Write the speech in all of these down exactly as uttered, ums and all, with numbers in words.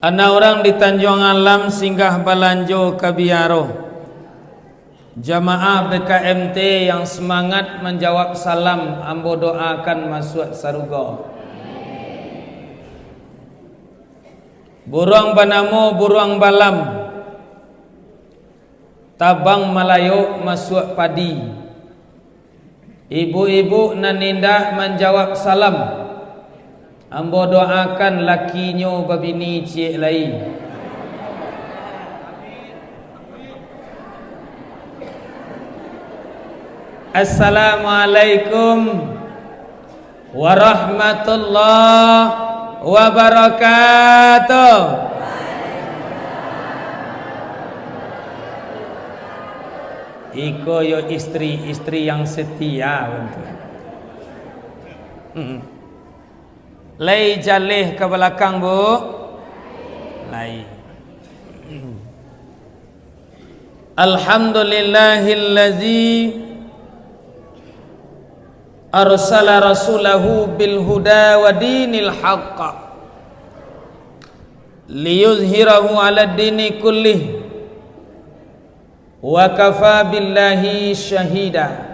Anam urang di Tanjuang Alam singgah balanjo ka biaro. Jamaah B K M T yang semangat manjawab salam, ambo doakan masuak sarugo. Buruang banamo buruang balam, tabang malayok masuak padi. Ibu-ibu nan indak manjawab salam, ambo doakan lakinyo babini ciek lai. Assalamualaikum warahmatullahi wabarakatuh. Iko yo istri-istri yang setia, bantu. Mm-mm. Lai jaleh ka balakang, Bu? Lai. Alhamdulillahillazi arsala rasulahu bil huda wa dinil haqq liyuzhirahu ala dini kullih, wa kafa billahi syahida.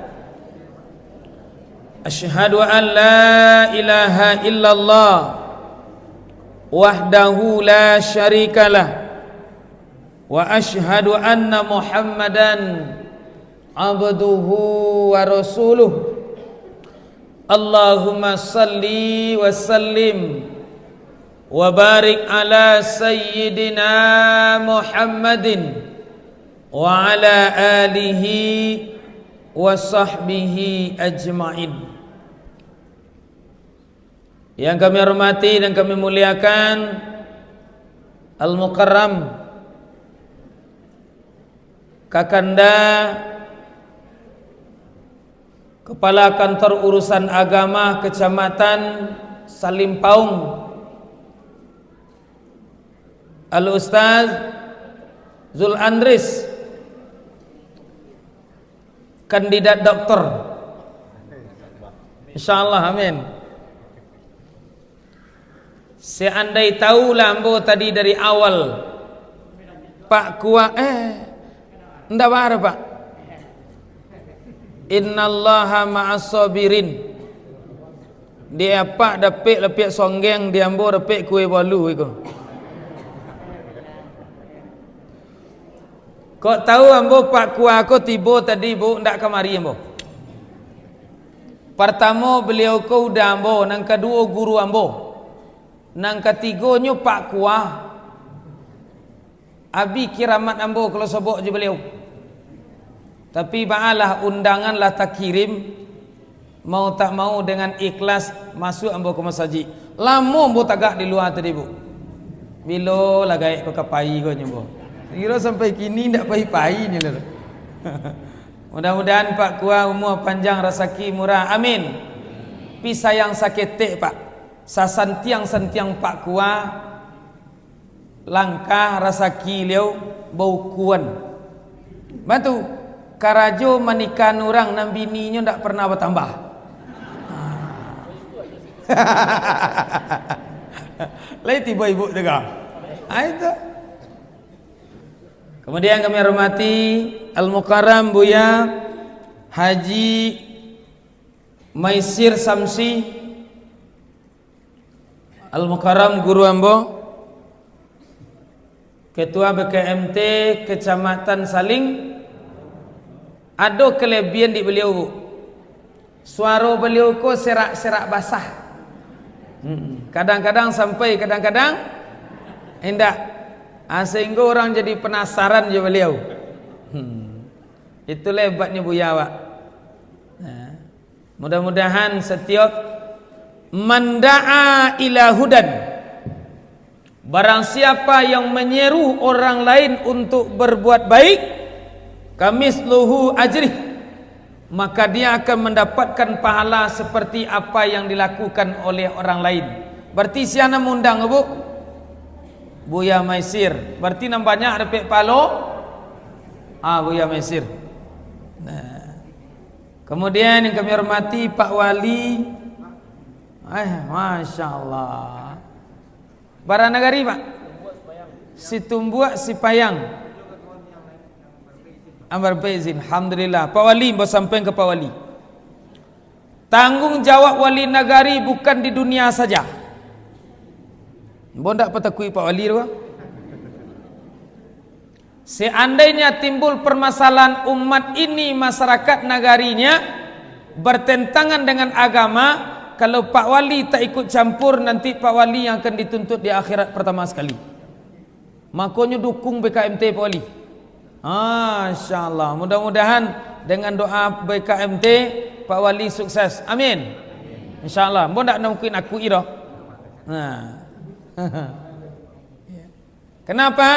Asyhadu an la ilaha illallah wahdahu la syarikalah, wa asyhadu anna Muhammadan abduhu wa rasuluh. Allahumma salli wa sallim wa barik ala sayyidina Muhammadin wa ala alihi wa sahbihi ajmain. Yang kami hormati dan kami muliakan Al-Mukarram Kakanda Kepala Kantor Urusan Agama Kecamatan Salimpaung, Al-Ustaz Zul Andris, kandidat doktor. Insyaallah, amin. Seandai tahulah ambo tadi dari awal, Pak Kua, eh, ndak bara, Pak. Innallaha ma'as sabirin. Di apak dapek lapiak songgeng, di ambo dapek kue bolu iko. Kok tahu ambo Pak Kua ko tibo tadi, Bu, ndak kamari ambo. Partamo, beliau ko uda ambo, nan kaduo guru ambo, nan katigonyo Pak Kua. Abi kiramat ambo kalau sobok jo baliau. Tapi baalah undangan lah takirim, mau tak mau dengan ikhlas masuk ambo ka masajik. Lamo ambo tagak di lua tadi, Bu. Bilo lah gaek ko ka pai ko nyo, Bu. Kiro sampai kini ndak pai-pai ni lah. Mudah-mudahan Pak Kua umua panjang, rasaki murah. Amin. Pi sayang saketek, Pak. Sasantiang-santiang Pak Kua, langkah rasaki liau baukuan. Batu, karajo manikahan urang nan bininyo ndak pernah batambah. Lai tibo ibu tu ka? Ah, itu. Kemudian kami hormati Al-Mukarram Buya Haji Maisir Samsi, Al-Mukarram guru ambo, Ketua B K M T Kecamatan Saling, ado kelebihan di beliau, Bu. Suaro beliau ko serak-serak basah. Hmm. Kadang-kadang sampai, kadang-kadang indak. Ah, sehingga orang jadi penasaran jo beliau. Hmm. Itulah hebatnya Buya awak. Nah. Mudah-mudahan setiap man da'a ila hudan, barang siapa yang menyeru orang lain untuk berbuat baik, kamisluhu ajrih, maka dia akan mendapatkan pahala seperti apa yang dilakukan oleh orang lain. Berarti sia nan mundang, Bu? Buya Maisir. Berarti nan banyak dapek pahalo? Ah, Buya Maisir. Nah. Kemudian yang kami hormati Pak Wali. Eh, Masya Allah. Bara nagari, Pak? Situmbuak, Sipayang. Ambar baizin. Alhamdulillah. Pak Wali, ambo sampaikan ka Pak Wali. Tanggung jawab wali nagari bukan di dunia saja. Ambo ndak patakuik Pak Wali tu. Seandainya timbul permasalahan umat ini, masyarakat nagarinya, bertentangan dengan agama, kalau Pak Wali tak ikut campur, nanti Pak Wali yang akan dituntut di akhirat pertama sekali. Makonyo dukung B K M T Pak Wali. Ah, insya Allah. Mudah-mudahan dengan doa B K M T, Pak Wali sukses. Amin. Insya Allah. Ambo ndak nakuik-nakuik doh. Nah. Kenapa?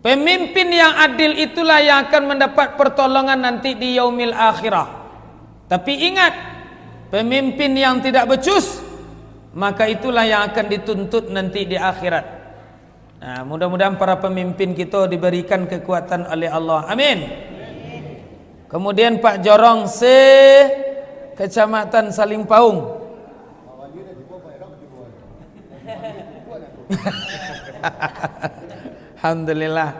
Pemimpin yang adil itulah yang akan mendapat pertolongan nanti di yaumil akhirah. Tapi ingat, pemimpin yang tidak becus, maka itulah yang akan dituntut nanti di akhirat. Nah, mudah-mudahan para pemimpin kita diberikan kekuatan oleh Allah. Amin. Kemudian Pak Jorong se Kecamatan Saling Paung. Alhamdulillah.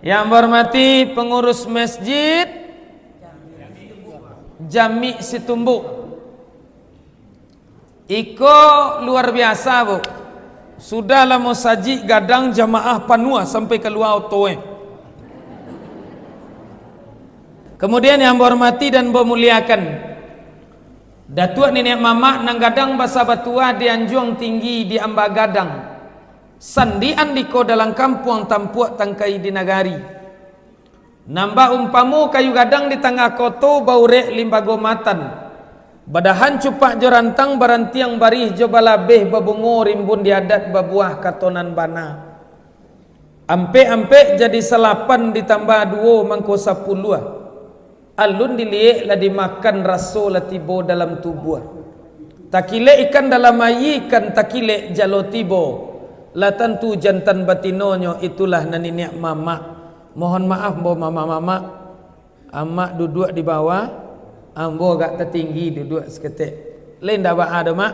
Yang berhormati pengurus masjid Jami Situmbuk. Iko luar biasa, Bu. Sudah lah masajik gadang, jamaah panuah sampai kalua oto, eh. Kemudian yang berhormati dan bermuliakan Datuak niniak mamak nan gadang basa batuah di Anjuang Tinggi di Amba Gadang, sandi andiko dalam kampuang tampuak tangkai di nagari. Nan bak umpamo kayu gadang di tangah koto, baurek limbago matan, badahan cupak jo rantang, barantiang barih jo balabeh, babungo rimbun di adat, babuah kato nan bana. Ampek-ampek jadi salapan, ditambah duo mangko sapuluah. Alun diliek lah dimakan, raso lah tibo dalam tubuah. Takilek ikan dalam aia, ikan takilek jalo tibo. Lah tantu jantan batinonyo, itulah nan niniak mamak. Mohon maaf, ambo mamak-mamak. Amak duduak di bawah, ambo agak tatinggi duduak saketek. Lai indak baa doh, Mak?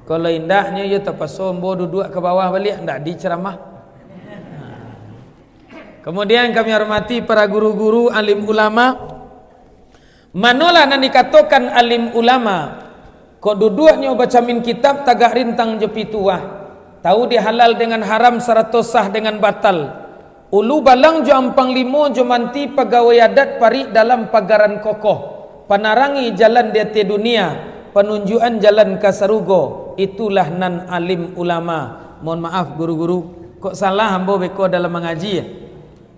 Kalau indaknyo, iyo tapaso ambo duduak ka bawah baliak, ndak diceramah. Kemudian kami hormati para guru-guru, alim ulama. Manolah nan dikatokan alim ulama? Kok duduaknyo bacamin kitab, tagak rintang jo pituah, tahu di halal dengan haram, sarato sah dengan batal. Ulu balang jo ampang limo jo manti, pagawai adat parik dalam pagaran kokoh, panarangi jalan di ateh dunia, panunjukan jalan ka sarugo, itulah nan alim ulama. Mohon maaf, guru-guru, kok salah ambo beko dalam mangaji, eh?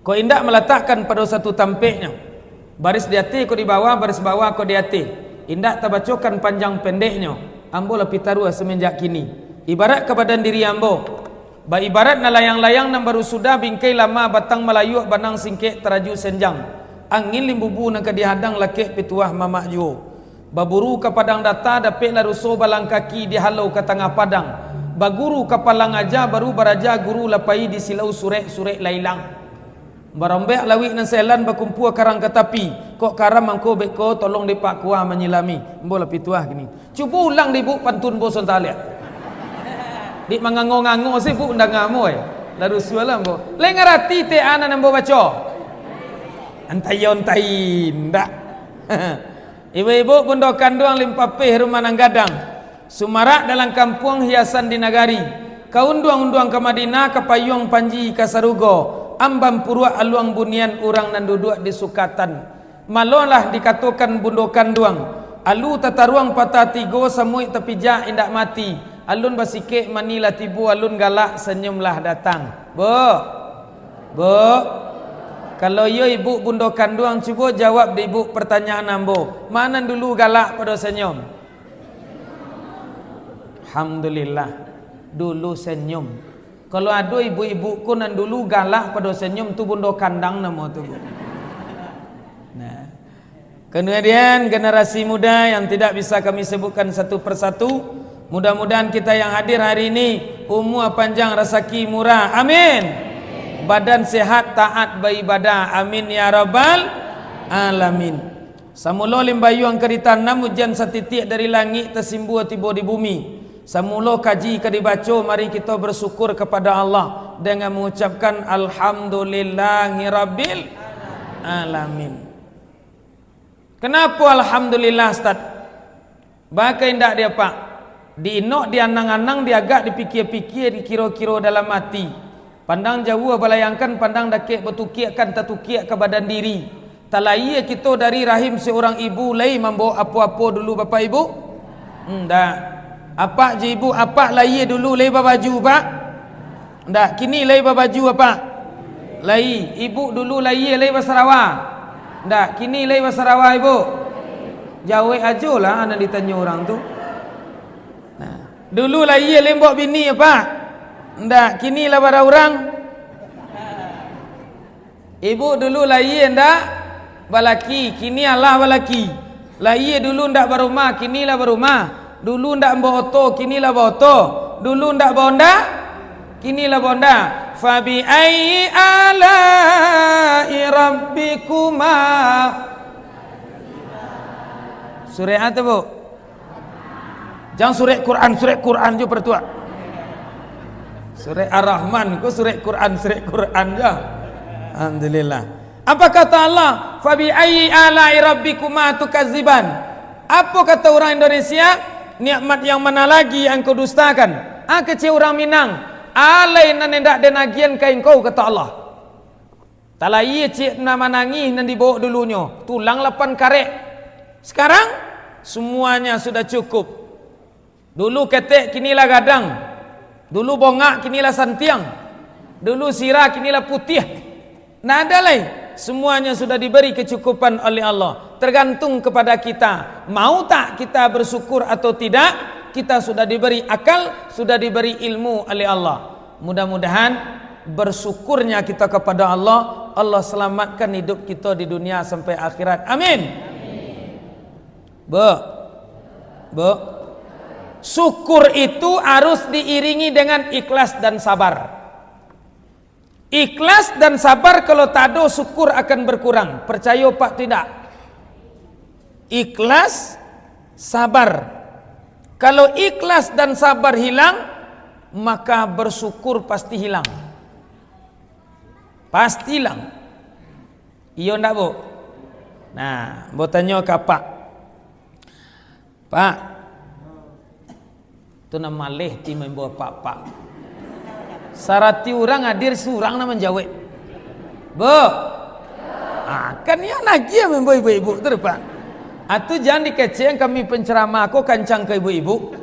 Kok indak malatakkan pado satu tampeknyo. Baris di ateh ko di bawah, baris bawah ko di ateh. Indak tabacokan panjang pendeknyo. Ambo lah pitaruah samanjak kini. Ibarat ka badan diri ambo. Baibarat nan layang-layang nan baru sudah, bingkai lama batang malayuak, banang singkek taraju senjang. Angin limbubu nan ka dihadang, lakek pituah mamak juo. Baburu ka padang data, dapeklah ruso balang kaki, dihalau ka tangah padang. Baguru ka palang aja, baru baraja guru lah pai, disilau surek, surek lah ilang. Barombak lawik nan saelan, bakumpua karang ka tapi. Kok karam mangko beko, tolong dek Pak Kua manyilami. Ambo lah pituah kini. Cubo ulang dek Ibuk pantun ambo sabanta liak. Dek mangango-ngango se Ibuk ndanga ambo, eh. Lah rusuah lah ambo. Lai ngarati teh nan ambo baco? Antai yo antai, ndak. Ibu-ibu bundo kanduang, limpapeh rumah nan gadang. Sumarak dalam kampuang, hiasan di nagari. Ka unduang-unduang ka Madinah, ka payuang panji ka sarugo. Amban puruak aluang bunian, urang nan duduak di sukatan. Malolah dikatokan bundo kanduang, alu tataruang patah tigo, samuik tapijak indak mati. Alun basikek mani lah tibo, alun galak sanyum lah datang. Bu, Bu, kalau iyo Ibuk bundo kanduang, cubo jawab dek Ibuk pertanyaan ambo. Ma nan dulu galak pado sanyum? Alhamdulillah, dulu sanyum. Kalau ado ibuk-ibuk ko nan dulu galak pado sanyum, tu bundo kandang namo tu, Bu. Nah. Kemudian generasi muda yang tidak bisa kami sebutkan satu persatu, mudah-mudahan kita yang hadir hari ini umua panjang, rasaki murah. Amin. Badan sehat, taat baibadah. Amin ya rabbal alamin. Samulo limbayuang ka ditanam, ujan satitiak dari langik tasimbua tibo di bumi. Samulo kaji ka dibaco, mari kito bersyukur kepada Allah dengan mengucapkan Alhamdulillahirabbil alamin. Kenapo alhamdulillah, Ustaz? Baa ka indak di apak? Diinok, dianang-anang, diagak, dipikia-pikia, dikiro-kiro dalam ati. Pandang jauah balayangkan, pandang dakek batukiak, kan tatukiak ka badan diri. Talayia kito dari rahim seorang ibu, lai mambao apo-apo dulu, Bapak Ibu? Ndak. Apak jo ibu, apak layia dulu lai babaju, Pak? Ndak. Kini lai babaju, Apak? Lai. Ibu dulu layia lai basarawa? Ndak. Kini lai basarawa, Ibu? Jawek ajo lah nan ditanyo urang tu. Nah, dulu layia lai mambao bini, Apak? Ndak. Kini lah bara urang? Ibu dulu layia ndak balaki, kini alah balaki. Layia dulu ndak barumah, kini lah barumah. Dulu ndak mambao oto, kini lah baoto. Dulu ndak baonda, kini lah baonda. Fabi ayyi ala'i rabbikuma. Surek apo tu, Bu? Jan surek Quran, surek Quran jo paratuak. Surek Ar-Rahman ko surek Quran, surek Quran jo. Alhamdulillah. Apa kata Allah? "Fabi ayyi ala'i rabbikuma tukadziban?" Apo kato urang Indonesia? "Nikmat yang mana lagi yang kau dustakan?" Ah, kecek urang Minang, "Alai nan indak den agiahan ka engkau," kato Allah. Talayia ciek nan manangih nan dibao dulunyo, tulang lapan karek. Sekarang, semuanya sudah cukup. Dulu ketek, kini lah gadang. Dulu bongak, kini lah santiang. Dulu sirah, kini lah putiah. Ndak ada lai. Semuanya sudah diberi kecukupan oleh Allah. Tergantung kepada kita. Mau tak kita bersyukur atau tidak, kita sudah diberi akal, sudah diberi ilmu oleh Allah. Mudah-mudahan bersyukurnya kita kepada Allah, Allah selamatkan hidup kita di dunia sampai akhirat. Amin. Bu, Bu, syukur itu harus diiringi dengan ikhlas dan sabar. Ikhlas dan sabar, kalau tak ada, syukur akan berkurang. Percaya apa tidak? Ikhlas, sabar. Kalau ikhlas dan sabar hilang, maka bersyukur pasti hilang. Pasti hilang. Iyo ndak, Bu? Nah, ambo tanyo ka Apak. Pak, tu nan maleh ti maimbau Apak, Pak. Saratuih urang hadir, surang nan manjawek. Bu. Ah, kan iyo nan agiah maimbau ibu-ibu tu, Pak. Atu jan dikecekan kami penceramah ko kancang ka ibu-ibu.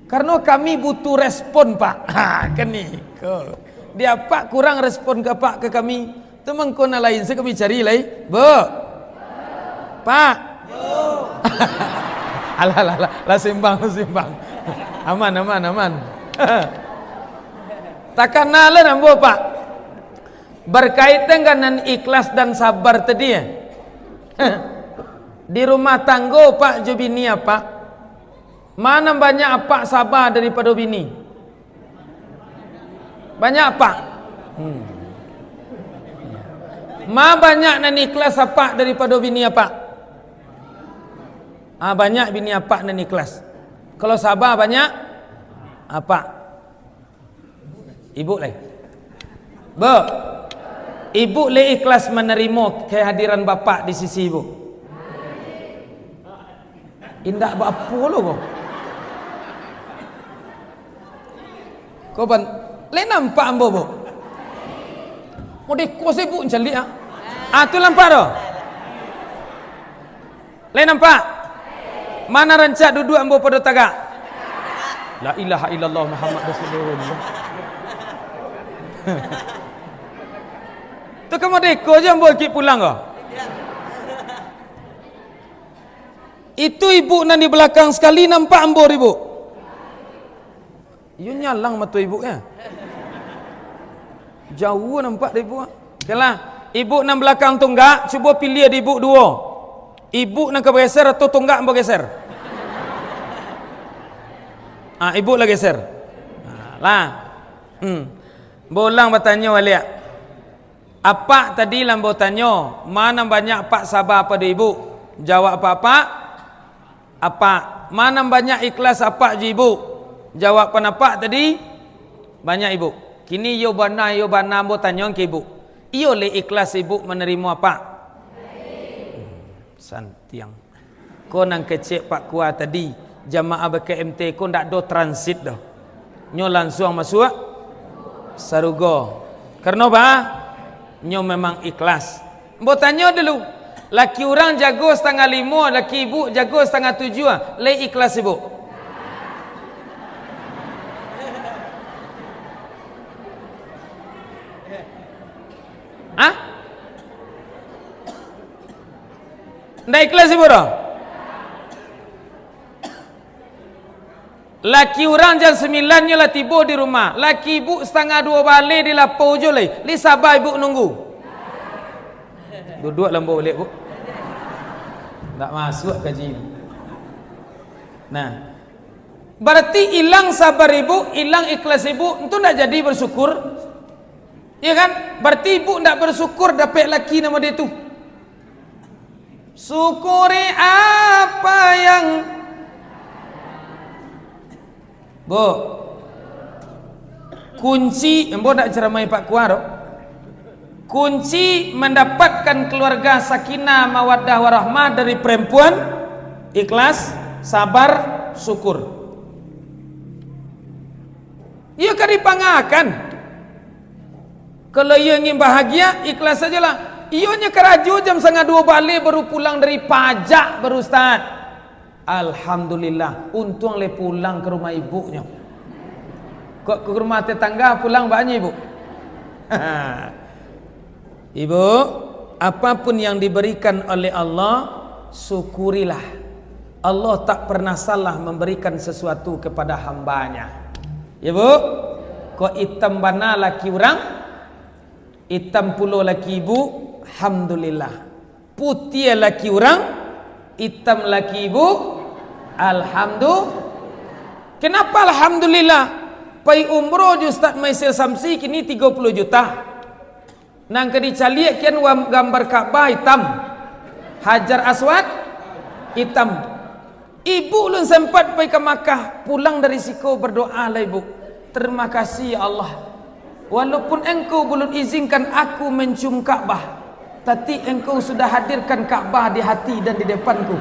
Karano kami butuh respon, Pak. Ha, kan iko. Di Apak kurang respon ka Apak ka kami. Tu mangko nan lain se kami cari lai. Bu. Pak. Alah, alah, alah. Lah seimbang, lah seimbang. Aman, aman, aman. Takana lah ambo, Pak. Berkaitan dengan ikhlas dan sabar tadi, eh. Di rumah tanggo, Pak, jo bini Apak. Ma nan banyak Apak saba daripado bini? Banyak Apak? Hmm. Ma banyak nan ikhlas Apak daripado bini Apak? Ah, banyak bini Apak nan ikhlas. Kalau saba banyak Apak. Ibu lai. Bu, ibu lai ikhlas manarimo kehadiran Bapak di sisi ibu? Indak baapo lo ko. Ko ban, lai nampak ambo, Bu? Modeko se, Bu, mancaliak, ah. Ah, tu nampak tu. Lai nampak? Ma nan rancak duduak ambo pado tagak? La ilaha illallah Muhammad Rasulullah. Tu ka modeko se ambo kini pulang ko. Itu ibu nan di balakang sakali nampak ambo, ibu. Iyo nyalang mato ibu, yo. Jauah nampak dek ibu. Okelah, ibu nan balakang tunggak, cubo piliah di ibu duo. Ibu nan ka bageser atau tunggak ambo geser? Ah, ibu lah geser. Ah, lah. Hmm. Ambo ulang batanyo baliak. Apak tadi lah ambo tanyo, ma nan banyak Apak saba pado ibu? Jawab Apak, Apak. Apak, Ma nan banyak ikhlas apak jo ibuk? Jawab panapak tadi, banyak ibuk. Kini iyo bana, iyo bana ambo tanyo ka ibuk. Iyo lai ikhlas ibuk manarimo apak? Santiang. Ko nan kecek Pak Kua tadi, jamaah B K M T ko ndak do transit doh. Nyo lansuang masuak sarugo. Karano ba? Nyo memang ikhlas. Ambo tanyo dulu, laki urang jago satangah limo, laki ibuk jago satangah tujuah, lai ikhlas ibuk? Hah? Ndak ikhlas ibuk doh? Laki urang jam sambilan nyo lah tibo di rumah, laki ibuk satangah duo baleh di lapau jo lai, lai saba ibuk nunggu? Duduak lambo baliak, Buk. Ndak masuak kaji. Nah, berarti ilang sabar ibuk, ilang ikhlas ibuk, itu ndak jadi bersyukur. Iya kan? Berarti ibuk ndak bersyukur dapek laki namo dia tu. Syukuri apa yang, Bu, kunci, ambo ndak ceramah Pak Kua doh. Kunci mendapatkan keluarga sakinah, mawaddah, warahmah dari perempuan, ikhlas, sabar, syukur. Iyo ka dipangakan. Kalau iyo ingin bahagia, ikhlas sajolah. Iyo nyo karajo jam satangah duo baleh baru pulang dari pajak baru, Ustaz. Alhamdulillah, untuang lai pulang ka rumah ibuknyo. Kok ka rumah tetangga pulang banyo, Ibuk? Ibuk, apapun yang diberikan oleh Allah, syukurilah. Allah tak pernah salah memberikan sesuatu kepada hamba-Nya. Ya, Bu? Kok itam bana laki urang, itam pulo laki ibuk, alhamdulillah. Putiah laki urang, itam laki ibuk, alhamdu-, Kenapa alhamdulillah? Pai umroh jo Ustaz Maisel Samsi kini tigo puluah juta. Nan ka dicaliak kian wam-, gambar Ka'bah itam. Hajar Aswad itam. Ibuk ulun sempat pai ka Makkah, pulang dari siko berdoa lah ibuk. Terima kasih ya Allah. Walaupun Engkau belum izinkan aku mencium Ka'bah, tapi Engkau sudah hadirkan Ka'bah di hati dan di depanku.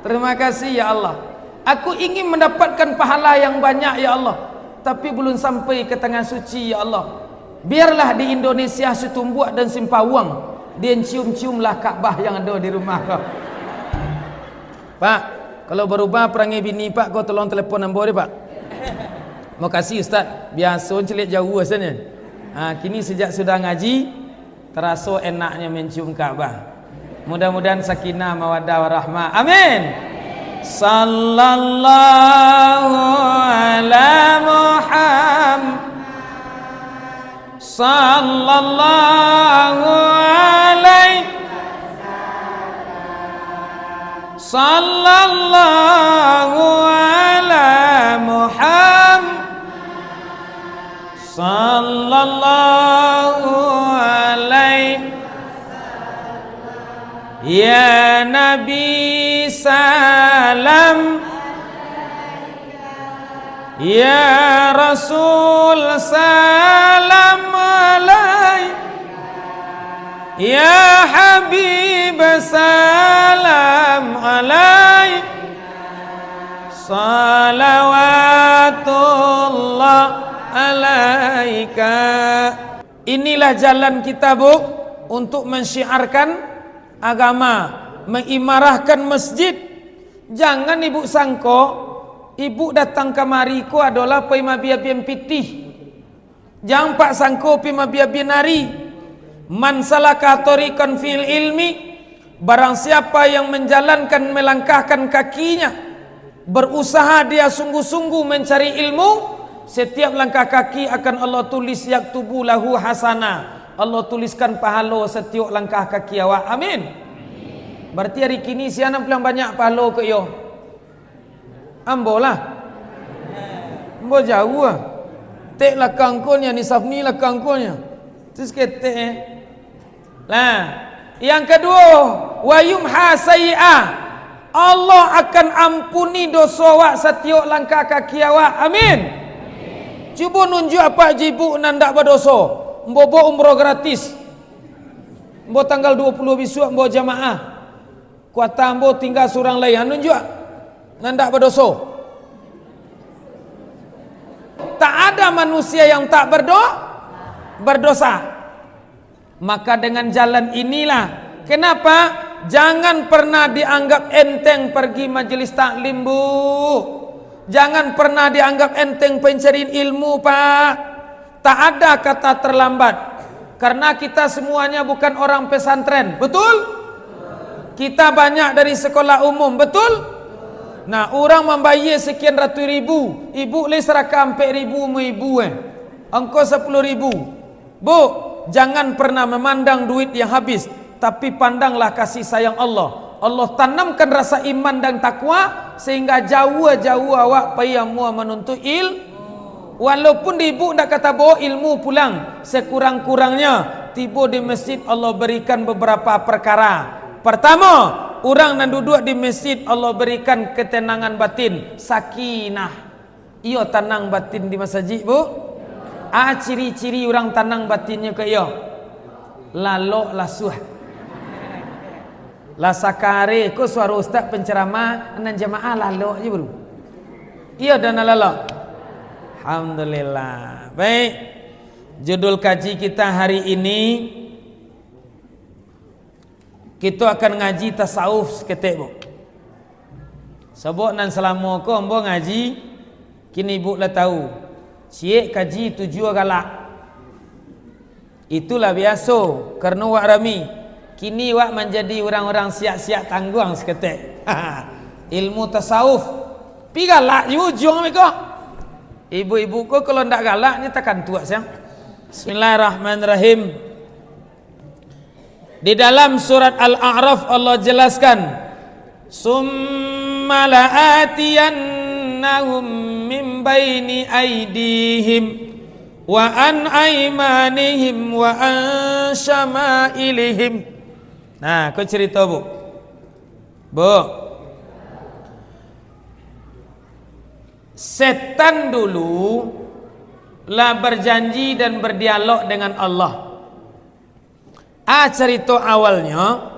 Terima kasih ya Allah. Aku ingin mendapatkan pahala yang banyak ya Allah, tapi belum sampai ke tanah suci ya Allah. Biarlah di Indonesia Situmbuak dan Simpawuang, diencium-ciumlah Ka'bah yang ada di rumah kau. Pak, kalau barubah parangai bini Pak, ko tolong telepon ambo deh, Pak. Makasih Ustaz, biaso caliak jauah sajo. Ha, kini sejak sudah ngaji, taraso enaknyo mencium Ka'bah. Mudah-mudahan sakinah, mawaddah, warahmah. Amin. Sallallahu ala Muhammad. Sallallahu alaihi, sallallahu ala Muhammad, sallallahu alaihi, ya Nabi, salam. Ya Rasul, salam alaik. Ya Habib, salam alaik. Salawatullah alaika. Inilah jalan kita, Bu, untuk mensyiarkan agama, mengimarahkan masjid. Jangan ibuk sangko, ibuk datang kamari ko adolah pai mabiabian pitih. Jangan pak sangko pai mabiabian ari. Man salaka thariqan fil ilmi, barang siapa yang menjalankan, melangkahkan kakinya, berusaha dia sungguh-sungguh mencari ilmu, setiap langkah kaki akan Allah tulis, yaktubu lahu hasanah. Allah tuliskan pahalo satiok langkah kaki awak. Amin. Bararti ari kini sia nan paling banyak pahalo ko iyo? Ambo lah. Ambo jauah. Tek lakang ko nyo, ni Safni lakang ko nyo. Tu saketek, eh. Nah, yang kaduo, Wa yumha sayyi'ah. Allah akan ampuni doso awak satiok langkah kaki awak. Amin. Cubo nunjuak apak jo ibuk nan ndak badoso. Ambo baok umroh gratis. Ambo tanggal duo puluah bisuak ambo jamaah. Kuota ambo tingga surang lai. Ha, nunjuak. Nan ndak badoso. Tak ada manusia yang tak berdo-, berdosa. Maka dengan jalan inilah, kenapa? Jangan pernah dianggap enteng pergi majelis taklim, Bu. Jangan pernah dianggap enteng pencarian ilmu, Pak. Tak ada kata terlambat. Karena kita semuanya bukan orang pesantren. Betul? Kita banyak dari sekolah umum. Betul? Nah, urang mambayia sekian ratus ribu, ibuk lai sarakah ampek ribu, ma ibuk, eh. Angko sapuluah ribu. Bu, jangan pernah memandang duit yang habis, tapi pandanglah kasih sayang Allah. Allah tanamkan rasa iman dan takwa, sehingga jauah-jauah awak pai amuah manuntut il-, walaupun di ibuk ndak ka tabao ilmu pulang, sekurang-kurangnya tibo di masjid Allah berikan beberapa perkara. Pertama, urang nan duduak di masjid Allah berikan ketenangan batin, sakinah. Iyo tanang batin di masajik, Bu? Ah, ciri-ciri urang tanang batinnyo ko iyo? Lalok lasuah. Lah sakali ko suaro ustaz penceramah, nan jamaah lalok je, Bro. Iyo, dan lalok. Alhamdulillah. Baik. Judul kaji kita hari ini, kito akan ngaji tasawuf saketek, Bu. Sabab nan salamo ko ambo ngaji, kini ibuk lah tahu. Ciek kaji tujuah galak. Itulah biaso, karano wak rami. Kini wak manjadi urang-urang siak-siak tangguang saketek. Ilmu tasawuf. Pi galak juo ujuang miko. Ibuk-ibuk ko kalau ndak galak, ni takantuak siang. Bismillahirrahmanirrahim. Di dalam surat Al-A'raf Allah jelaskan, "Summa la'atiyannahum min baini aidihim wa an aimanihim wa an syama'ilihim." Nah, ko cerita, Bu. Bu. Setan dulu lah berjanji dan berdialog dengan Allah. Ah, carito awalnyo,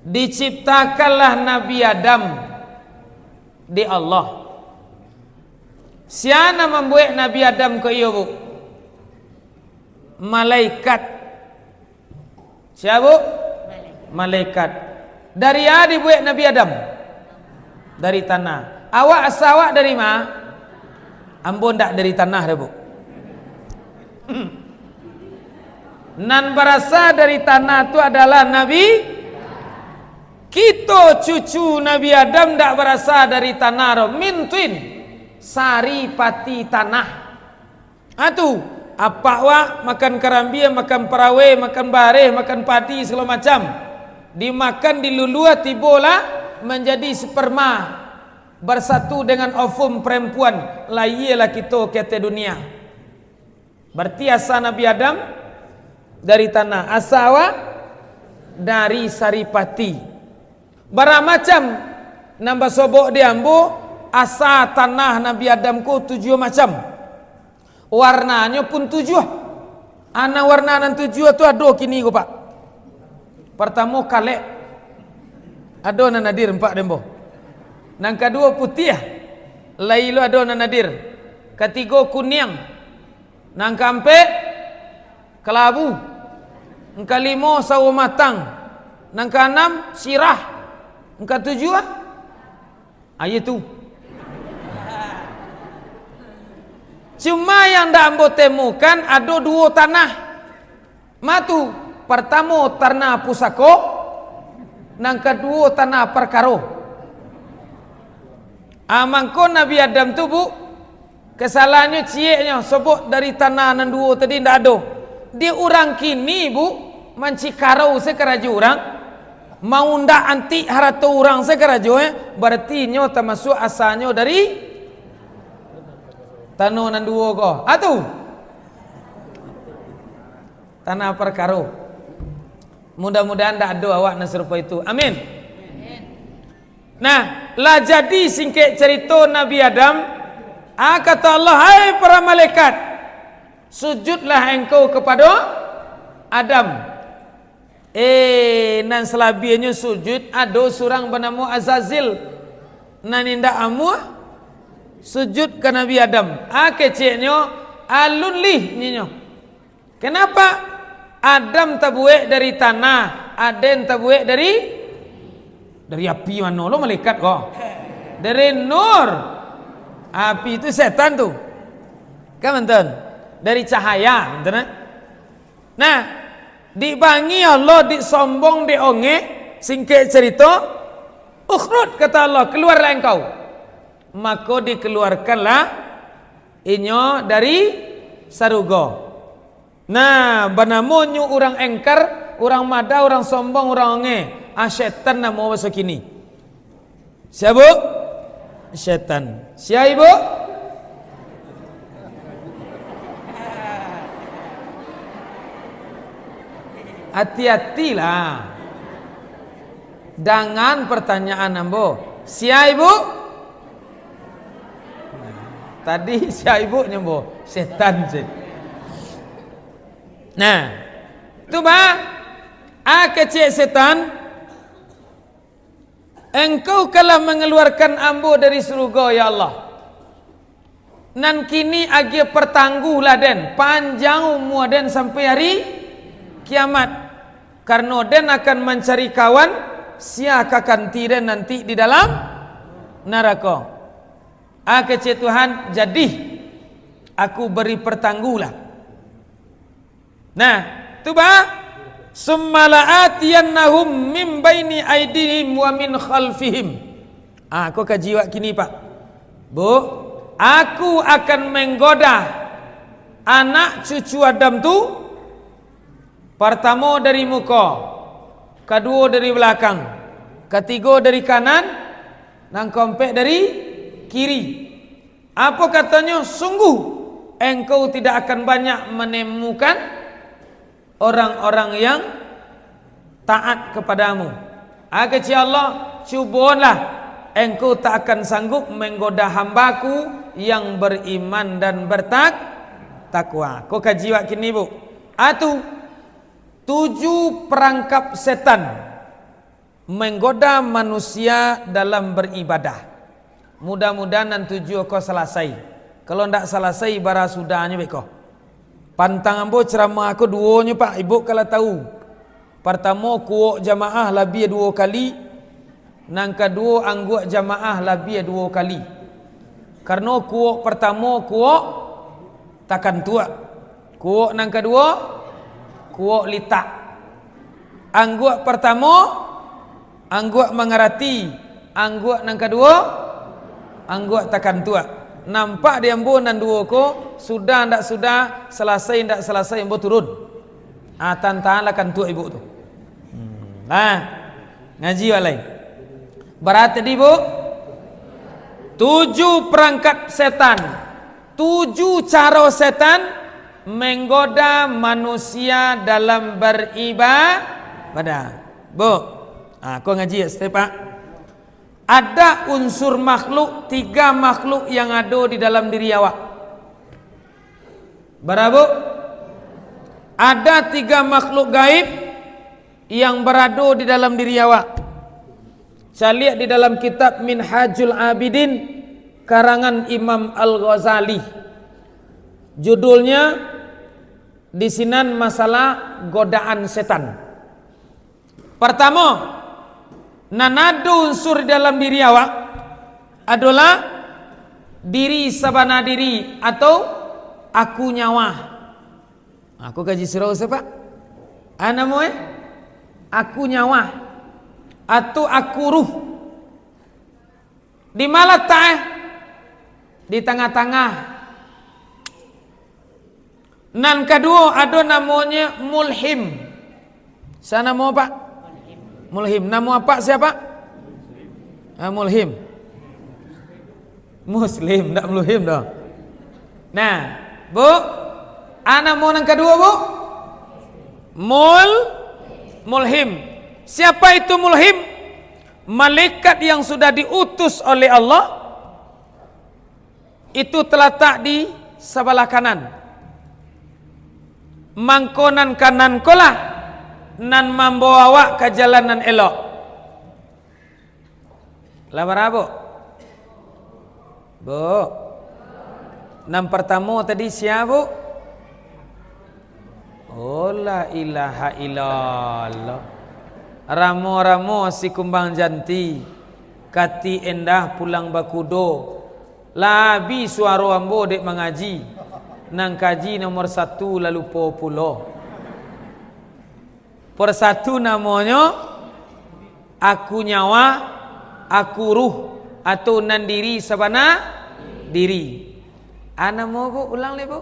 diciptakanlah Nabi Adam di Allah. Sia nan mambuek Nabi Adam ko iyo, Bu? Malaikat. Sia, Bu? Malaikat. Dari a dibuek Nabi Adam? Dari tanah. Awak, asa awak dari ma? Ambo ndak dari tanah doh, Bu. Nan barasa dari tanah tu adalah Nabi. Kito cucu Nabi Adam ndak barasa dari tanah doh, min tin, saripati tanah. Ah tu, apak wak makan karambia, makan parawai, makan bareh, makan padi, sagalo macam. Dimakan, diluluah, tibolah manjadi sperma, bersatu dengan ovum perempuan, lahialah kito ka ateh dunia. Berarti asa Nabi Adam dari tanah, asa awak dari saripati. Bara macam nan basobok di ambo, asa tanah Nabi Adam ko tujuah macam. Warnanyo pun tujuah. Ana warna nan tujuah tu ado kini ko, Pak. Partamo, kalek. Ado nan hadir, ampak dembo. Nan kaduo, putiah. Lai lo ado nan hadir. Katigo, kuniang. Nan kaampek, kalabu. Nan kalimo, sawo matang. Nan kaanam, sirah. Nan katujuah, ah, iyo tu. Cuma yang ndak ambo temukan, ado duo tanah. Ma tu, partamo, tanah pusako, nan kaduo, tanah parkaro. Ah, mangko Nabi Adam tu, Bu, Kasalahannyo cieknyo, sobok dari tanah nan duo tadi ndak ado. Di urang kini, Bu, mancikarau se karajo urang, maundak antik harato urang se karajo, eh, barati inyo tamasuak asanyo dari tano nan duo ko. Ah, tu. Tanah parkaro. Mudah-mudahan ndak ado awak nan sarupo itu. Amin. Nah, lah jadi singkek carito Nabi Adam, ah, kata Allah, "Hai para malaikat, sujudlah engkau kepada Adam." Eh, nan salabiahnyo sujud, ado surang banamo Azazil, nan indak amuah sujud ka Nabi Adam. Ah, keceknyo, alun lih ninyo. Kenapa? Adam tabuek dari tanah, Aden tabuek dari, dari api mano lo malaikat ko? Dari nur. Api tu setan tu. Kan betul? Dari cahaya, betul kan? Nah, dibangi Allah, disombong, diongek, singkek carito, "Ukhruj," kata Allah, "keluarlah engkau." Mako dikeluarkanlah inyo dari sarugo. Nah, banamonyo urang engkar, urang madah, urang sombong, urang ongeh. Ah, setan namo baso kini. Sia, Bu? Setan. Sia, Ibu? Hati-hatilah. Dangan pertanyaan ambo. Sia, Ibu? Tadi sia ibu nyembo, setan sih. Nah, tu ba, ah, kecek setan, "Engkau kalah mangaluarkan ambo dari surugo, ya Allah. Nan kini agiah partangguhlah den, panjang umua den sampai hari kiamat. Karano den akan mancari kawan, sia ka kanti den nanti di dalam narako." Ah, kecek Tuhan, "Jadih, aku bari partangguhlah." Nah, tu ba, "Summa la'atiyannahum min baini aidihim wa min khalfihim." Ah, ko kaji wak kini, Pak. Bu, aku akan menggoda anak cucu Adam tu, partamo dari muko, kaduo dari balakang, katigo dari kanan, nan kaompek dari kiri. Apo katonyo? "Sungguh, engkau tidak akan banyak menemukan orang-orang yang taat kepadamu." Ah, kecek Allah, "Cubolah, engkau tak akan sanggup menggoda hamba-Ku yang beriman dan bertak-, takwa." Ko kaji wak kini, Bu. Atu, tujuh perangkap setan menggoda manusia dalam beribadah. Mudah-mudahan nan tujuh ko salasai. Kalau ndak salasai, bara sudahnyo beko. Pantang ambo ceramah ko duonyo, Pak, ibu kalau tahu. Partamo, kuok jamaah labiah duo kali. Nan kaduo, angguak jamaah labiah duo kali. Karano kuok partamo, kuok takantuak. Kuok nan kaduo, kuok litak. Angguak partamo, angguak mangarati. Angguak nan kaduo, angguak takantuak. Nampak di ambo nan duo ko, sudah ndak sudah, salasai ndak salasai, ambo turun. Ah, tantangan lah kantuak ibu tu. Hmm, nah, ngaji wak lai. Bara tadi, Bu? Tujuh perangkat setan. Tujuh caro setan menggoda manusia dalam beribadah. Bu, ah, ko ngaji ya, step, Pak. Ada unsur makhluk, tiga makhluk yang ado di dalam diri awak. Bara, Bu? Ada tiga makhluk gaib yang barado di dalam diri awak. Caliak di dalam kitab Minhajul Abidin, karangan Imam Al-Ghazali. Judulnya di sinan masalah godaan setan. Partamo, nan ado unsur di dalam diri awak adolah diri sabana diri atau aku nyawa. Aku kaji surau siapa? Ah, namo, eh? Aku nyawa atau aku ruh. Di ma latak, eh? Di tangah-tangah. Nan kaduo ado namonyo mulhim. Sia namo, Pak? Mulhim. Namo apak sia? Ah, mulhim. Muslim, ndak mulhim doh. Nah, Bu, a namo nan kaduo, Bu? Mul-, Mulhim. Siapa itu Mulhim? Malaikat yang sudah diutus oleh Allah, itu terletak di sebelah kanan. Mangko nan kanan ko lah nan mambawa awak ka jalan nan elok. Lah bara, Bu? Bu. Nan partamo tadi sia, Bu? Oh, la ilaha illallah. Ramo-ramo si kumbang janti, kati endah pulang bakudo. Lah abih suaro ambo dek mangaji. Nan kaji nomor satu lah lupo pulo. Persatu namonyo aku nyawa, aku ruh, atau nan diri sabana diri. A namo, Bu? Ulang lai, Bu.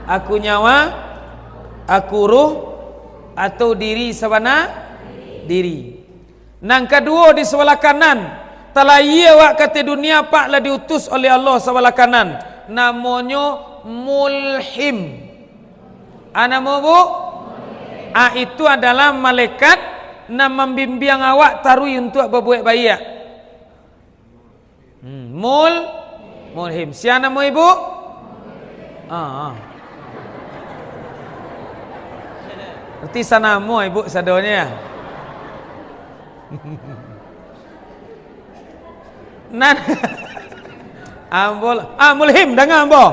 Aku nyawa, aku ruh, atau diri sabana diri. Nan kaduo di sabalah kanan, talayia awak ka ateh dunia, Pak, lah diutus oleh Allah sabalah kanan. Namonyo Mulhim. A namo, Bu? A, itu adalah malaikat nan mambimbiang awak taruih untuak babuek baiak. Hmm, mul, Mulhim. Sia namo ibu? Ah, ah. Berarti sanamo ibu sadonyo, ya? Nan, ambo, ah, Mulhim, danga ambo.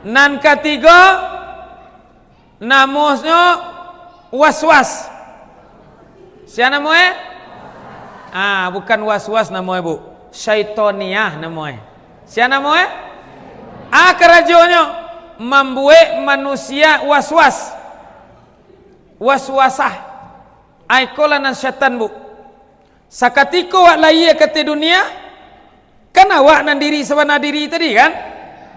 Nan katigo, namonyo Was-was. Sia namo e? Ah, bukan Was-was namo e, Bu. Syaitoniah namo e. Sia namo e? Ah, karajonyo mambuek manusia was-was. Was-wasah. Ai, iko lah nan setan, Bu. Sakatiko awak layia ka ateh dunia, kan awak nan diri sabana diri tadi, kan?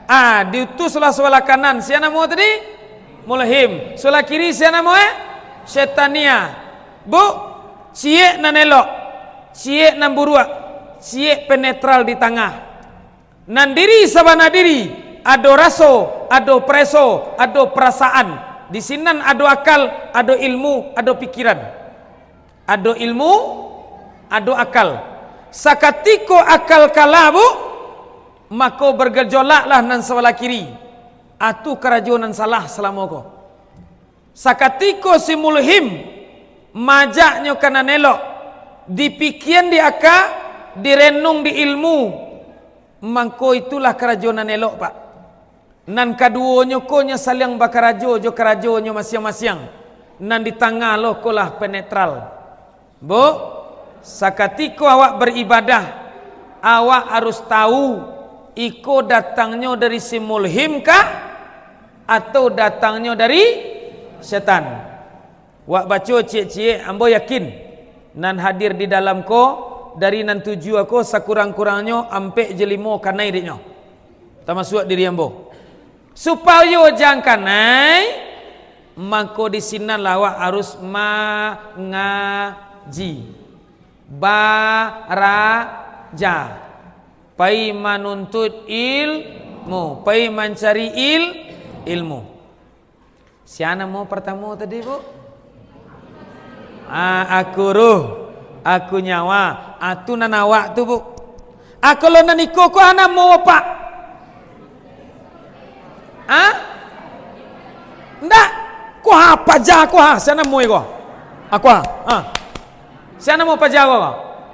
Ah, diutuslah sabalah kanan, sia namo tadi? Mulhim. Sabalah kiri sia namo e? Setania. Bu, ciek nan elok, ciek nan buruak, ciek penetral di tangah. Nan diri sabana diri, ado raso, ado preso, ado perasaan. Di sinan ado akal, ado ilmu, ado pikiran. Ado ilmu, ado akal. Sakatiko akal kalah, Bu, mako bergejolaklah nan sabalah kiri. Atu karajo nan salah salamo ko. Sakatiko si Mulhim, majaknyo ka nan elok, dipikian di aka, direnung di ilmu, mangko itulah karajo nan elok, Pak. Nan kaduonyo ko nyo saliang bakarajo jo karajonyo masiang-masiang, nan di tangah lo ko lah penetral. Bu, sakatiko awak baribadah, awak harus tahu, iko datangnyo dari si Mulhim kah, atau datangnyo dari setan? Wak baco ciek-ciek, ambo yakin, nan hadir di dalam ko, dari nan tujuah ko, sakurang-kurangnyo ampek jo limo kanai dek nyo, tamasuak diri ambo. Supayo jan kanai, mangko di sinan lah awak harus mangaji. Baraja. Pai manuntut ilmu. Pai mancari il-, ilmu. Sia namo partamo tadi, Bu? Ah, aku ruh, aku nyawa. Ah, tu nan awak tu, Bu. Ah, kalau nan iko ko a namo, Pak? Ah? Ndak. Ko ha, paja ko ha, sia namo iko? Aku ha. Ah. Sia namo paja ko?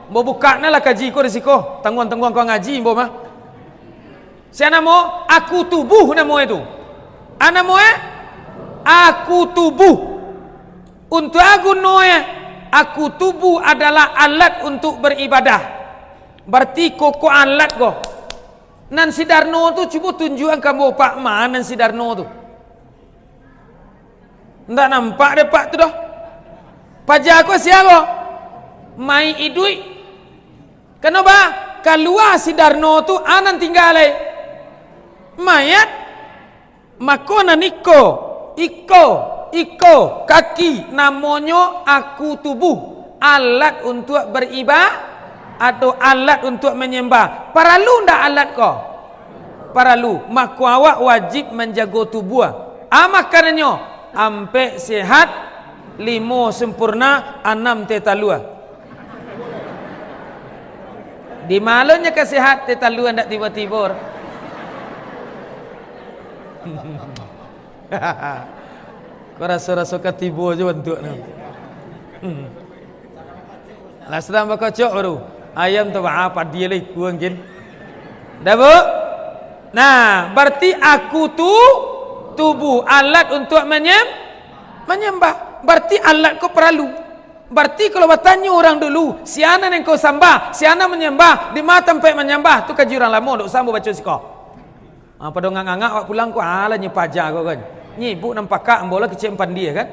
Ambo bukak nah lah kaji ko di siko. Tangguang-tangguang ko ngaji ambo mah. Sia namo? Aku tubuh namo e tu. A namo e? Aku tubuh. Untuak a guno e? Aku tubuh adalah alat untuk beribadah. Bararti ko, ko alat ko. Nan si Darno tu, cubo tunjuakan ka ambo, Pak, ma nan si Darno tu. Ndak nampak dek Apak tu doh. Paja ko sia ko? Mayik iduik. Kano ba, kalua si Darno tu, a nan tingga lai? Mayat. Mako nan iko, iko, iko, kaki, namonyo aku tubuh, alat untuak bariba-, atau alat untuak manyambah. Paralu ndak alat ko? Paralu. Mako awak wajib manjago tubuah. A makanannyo, ampek sehat, Limo sempurna, anam teh talua. Di malonyo ka sehat teh talua ndak tibo-tibo. Ko raso-raso ka tibo jo bantuak tu. Hmm. Lah sadang bakocok baru. Ayam tu, ah, padi lah ikua mungkin. Dah, Bu? Nah, berarti aku tu tubuh, alat untuk menyem-, menyembah. Berarti alat ko paralu. Berarti kalau batanyo urang dulu, "Sia nan engkau sambah, sia nan manyambah, di ma tampek manyambah?" Tu kaji urang lamo, ndak usah ambo baco siko. Ah, pado ngangak-ngangak awak pulang ko, alah nyo paja ko kan. Nyibuk nan pakak, ambo lah kecek pandia kan.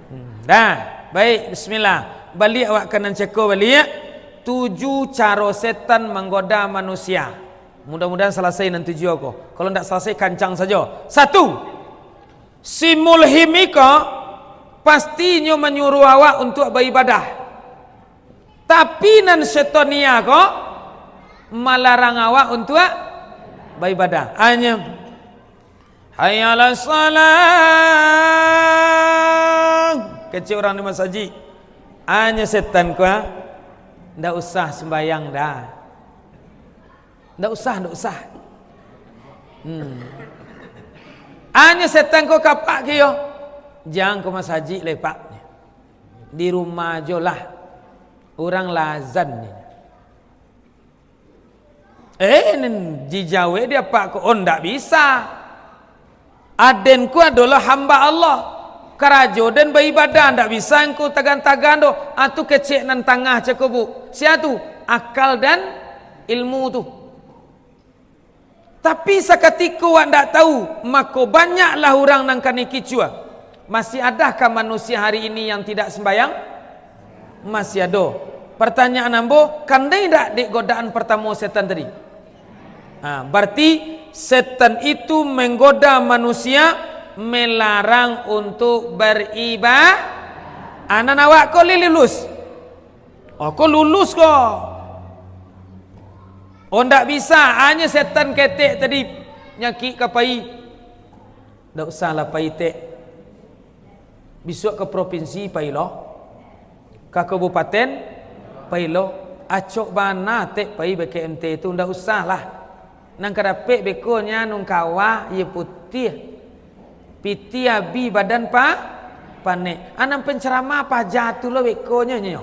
Hmm, dah, baik, bismillah. Baliak awak ka nan cako baliak. Tujuh caro setan manggoda manusia. Mudah-mudahan salasai nan tujuah ko. Kalau ndak salasai, kancang sajo. Satu, si mulhim iko pastinyo manyuruah awak untuak baibadah. Tapi nan setonia ko malarang awak untuak baibadah. Anyo, "Hayya 'alas shalah." Kecek urang di masajik. Anyo setan ko, ah, "Ndak usah sumbayang dah. Ndak usah, ndak usah." Hmm. Anyo setan ko ka Pak kiyo. "Jan ka masajik lai, Pak. Di rumah jo lah. Urang lah azan ni." Eh, nin, dijawek dek apak ko, "Oh, ndak bisa. Aden ko adolah hamba Allah. Karajo den baibadah, ndak bisa engkau tagan-tagan doh." Ah, tu kecek nan tangah cako, Bu. Sia tu? Akal dan ilmu tu. Tapi sakatiko awak ndak tahu, mako banyaklah urang nan kanai kicuah. Masih adakah manusia hari ini yang tidak sembahyang? Masih ado. Pertanyaan ambo, kanai ndak dek godaan pertamo setan tadi? Ha, berarti setan itu menggoda manusia, melarang untuk beriba-, ha, nan awak ko lai lulus. Oh, ko lulus ko. Oh, ndak bisa, anyo setan ketek tadi nyakik ka pai. Ndak usahlah pai, Tek. Bisuak ka propinsi pai lo. Ka kabupaten pai lo. Acok bana, Tek, pai B K M T tu, ndak usahlah. Nan ka dapek beko nyo nan kawah, iyo putiah. Pitih abih badan pa-, panek. A, nan penceramah paja tu lo beko nyo, nyo.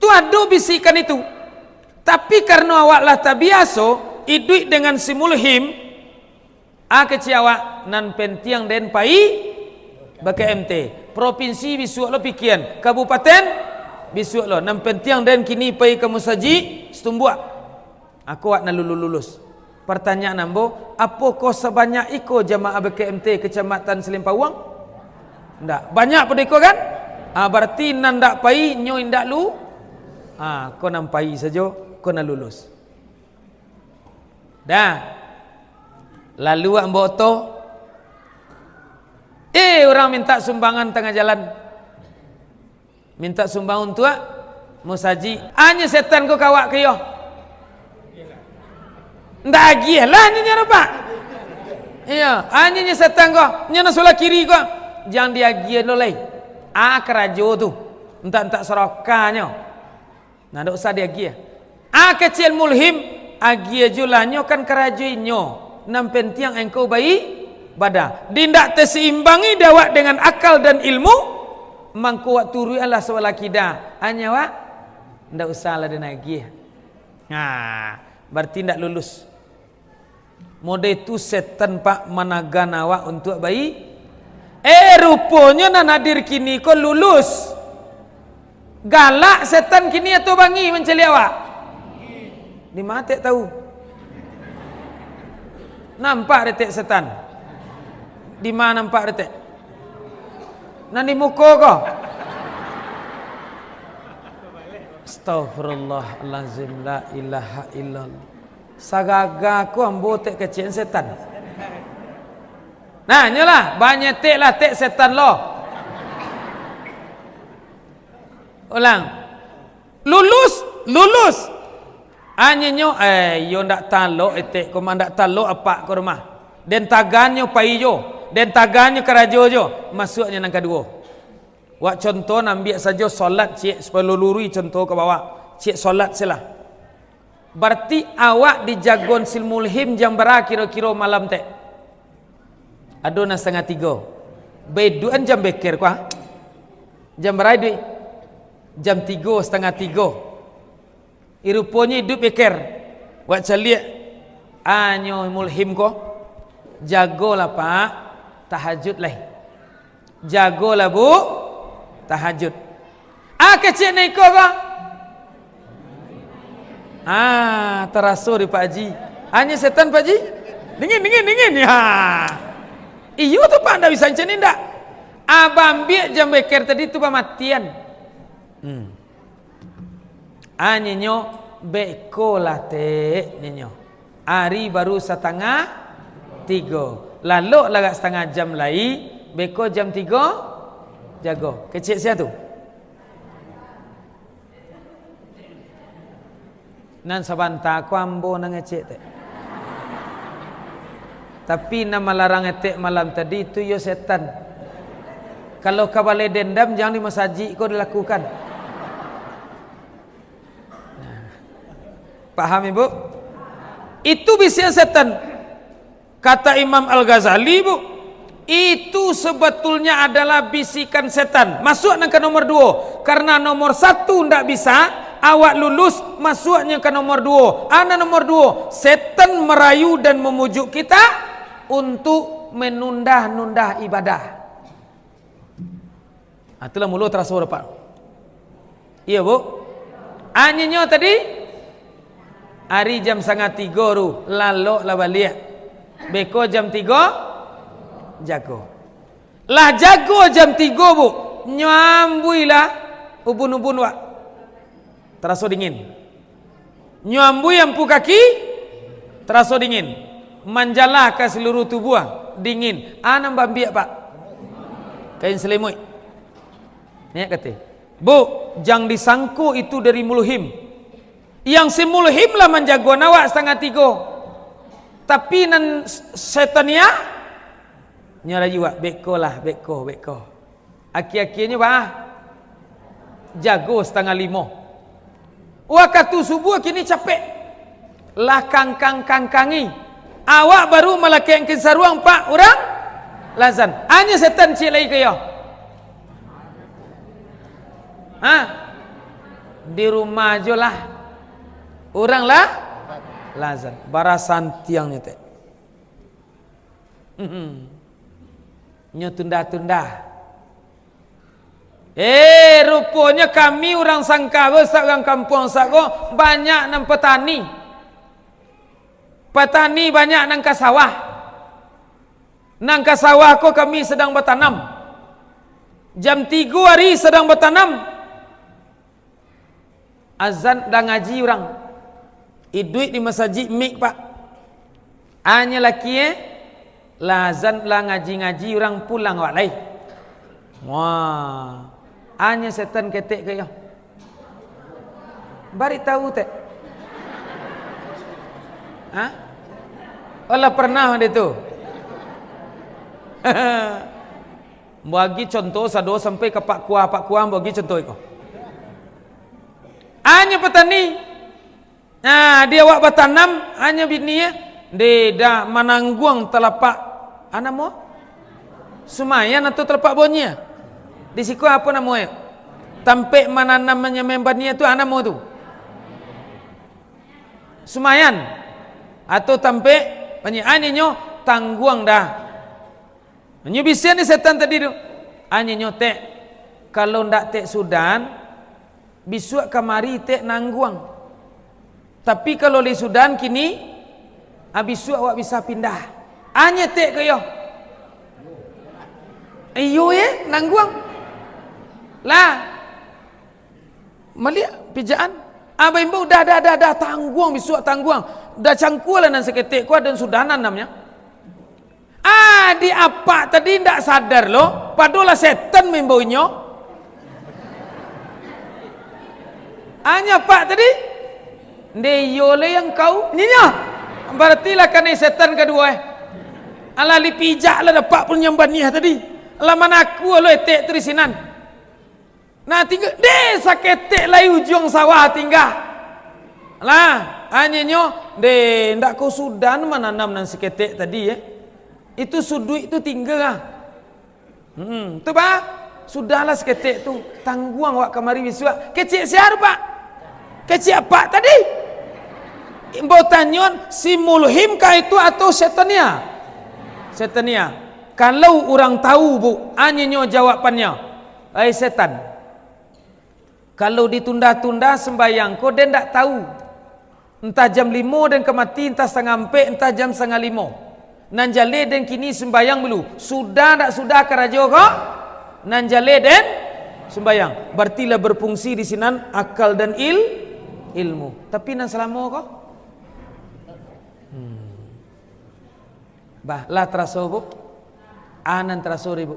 Tu ado bisikan itu. Tapi karano awak lah tabiaso iduik dengan si mulhim, a, kecek awak, nan pentiang den pai B K M T. Propinsi bisuak lo pikian, kabupaten bisuak lo. Nan pentiang den kini pai ka musajik Situmbuak. Ako awak nan lulus-lulus. Partanyaan ambo, apokoh sabanyak iko jamaah B K M T Kecamatan Silimpauang? Ndak. Banyak pado iko kan? Ah, barati nan ndak pai, nyo indak lu-, ah, ko nan pai sajo, ko nan lulus. Dah. Lalu ambo oto. Eh, urang mintak sumbangan tangah jalan. Mintak sumbang untuak musajik. Anyo setan ko kawak ka iyo. Ndak agiah lah nyo nyo, Pak. Iyo, anyo nyo setan ko, nyo nan sulah kiri ko. Jan diagiah lo lai. Ah, karajo tu. Entak-entak sarokahnyo. Nah, ndak usah diagiah. Ah, kecil mulhim, agiah jo lah, nyo kan karajo inyo. Nan pentiang engkau baibadah. Di ndak taseimbangi dek awak dengan akal dan ilmu, mangko awak turuiklah sabalah kida. Anyo awak, ndak usahlah den agiah. Nah, barati ndak lulus. Model tu setan, Pak, managan awak untuak bai-, eh, ruponyo nan hadir kini ko lulus. Galak setan kini atau bangih mancaliak awak? Di ma Tek tahu? Nampak dek Tek setan? Di ma nampak dek Tek? Nan di muko ko? Astagfirullahalazim, la ilaha illallah. Sagaga ko ambo Tek kecek setan. Nah, nyolah, banyetek lah Tek setan lo. Ulang. Lulus, lulus. Anyo nyo, eh, iyo ndak talok etek ko mah, ndak talok apak ko rumah. Den tagan nyo pai jo. Den taganyo karajo jo, masuaknyo nan kaduo. Wak contoh, ambiak sajo solat, ciek, supaya luluri contoh ka bawah. Ciek solat silah. Bararti awak dijagon si Mulhim jam bara kiro-kiro malam tek? Ado nan satangah tigo. Baiduan jam beker ko, ah? Jam bara iduik? Jam tigo, satangah tigo. Ruponyo iduik beker. Wak caliak, anyo Mulhim ko, jagolah, Pak, tahajud lai. Jagolah, Bu, tahajud. Ah, kecek nan iko ko. Ah, taraso di Pak Haji. Hanyo setan, Pak Haji. Dingin, dingin, dingin. Ha. Iyo tu, Pak, ndak bisa macam ni ndak? Abah ambiak jam beker tadi tu bamatian. Hmm. Ah, nyenyo, beko lah, Tek, nyenyo. Ari baru satangah tigo. Lalok lagak satangah jam lai, beko jam tigo, jago. Kecek sia tu? Nan sabanta ko ambo nan ngecek, Tek. Tapi nan malarang etek malam tadi, itu iyo setan. Kalau ka baleh dendam, jan di masajik ko dilakukan. Nah. Paham, Ibu? Itu bisikan setan. Kata Imam Al-Ghazali, Bu, itu sebetulnya adalah bisikan setan. Masuk nan ka nomor duo. Karena nomor satu ndak bisa, awak lulus, masuknyo ka nomor duo. Ana nomor duo, setan merayu dan membujuk kita untuk menunda-nunda ibadah. Ah, itulah mulo taraso dapat. Iyo, Bu. Anyenyo tadi, ari jam satangah tigo tu, lalok lah baliak. Beko jam tigo, jago. Lah jago jam tigo, Bu, nyo ambuilah ubun-ubun wak. Taraso dingin. Nyo ambui ampu kaki, taraso dingin. Manjalah ka saluruh tubuah, dingin. Ah, nan baambiak, Pak? Kain salimuik. Niat kate. Bu, jan disangko itu dari Mulhim. Yang si Mulhim lah manjagoan awak satangah tigo. Tapi nan s-, setania, nyo rayu awak, beko lah, beko, beko. Akhia-akhianyo, bah, jago satangah limo. Wakatu subuah kini capek. Lah kangkang-kangkangi. Awak baru malakekkan saruang, Pak, urang lah azan. Anyo setan ciek lai ka iyo. Ha? Di rumah jo lah. Urang lah, lah azan. Bara santiangnyo, Tek. Nyo tunda-tunda. Eh, ruponyo kami urang Sangkawa, sak urang kampuang sak ko, banyak nan patani. Patani banyak nan ka sawah. Nan ka sawah ko kami sadang batanam. Jam tigo ari sadang batanam. Azan lah ngaji urang. Iduik di masajik mik, Pak. Anyo laki, eh, lah azan, lah ngaji-ngaji, urang pulang awak lai. Wah, anyo setan ketek ka iyo. Bari tahu, Tek? Hah? Oh, lah pernah di tu? Bagi contoh, sado sampai ka Pak Kuah, Pak Kuah bagi contoh iko. Anyo patani. Nah, di awak batanam, anyo bini, eh, dek dah manangguang talapak, ah, namo? Sumayan atau talapak bonyi, ah? Di siko apo namo, eh? Tampek mananam, manyamai bani tu, ah, namo tu? Sumayan. Atau tampek, panyi-, anyo tangguang dah. Nyo bisiak ni setan tadi tu. Anyo nyo, Tek, kalau ndak Tek sudan, bisuak kamari Tek nangguang. Tapi kalau lai sudan kini, ah, bisuak awak bisa pindah. Anyo Tek ka iyo. Iyo, ye, nangguang. Lah. Maliek pijaan. Ah, baimbau, dah, dah, dah, dah, tangguang, bisuak tangguang. Dah cangkualah nan saketek ko, ado sudanan namanya. Ah, di apak tadi ndak sadar lo, padolah setan maimbau inyo. Anyo apak tadi, nde iyo le yang kau, nyinyo. Baratilah kanai setan kaduo, eh. Alah, dipijak lah dapek punyang baniah tadi. Alah, manakua lo etek tu di sinan. Nah, tingga, deh, saketek lai ujuang sawah tingga. Lah, anyo nyo, deh, ndak ko sudah mananam nan saketek tadi, eh. Itu suduik tu tingga, ah. Hmm, tu bah. Sudahlah saketek tu. Tangguang awak kamari bisuak. Kecek sia tu, Pak? Kecek apak tadi. Imbau tanyon, si Mulhim kah itu atau Setania? Setania. Kalau urang tahu, Bu, anyo nyo jawabannyo. Ai setan. Kalau ditunda-tunda sumbayang ko, den ndak tahu. Entah jam limo den ka mati, entah satangah ampek, entah jam satangah limo. Nan jaleh den kini sumbayang dulu. Sudah ndak sudah karajo ko? Nan jaleh den sumbayang. Berarti lah berfungsi di sinan akal dan il-, ilmu. Tapi nan salamo ko? Hmm. Bah, lah taraso, Bu? Ah, nan taraso di, Bu.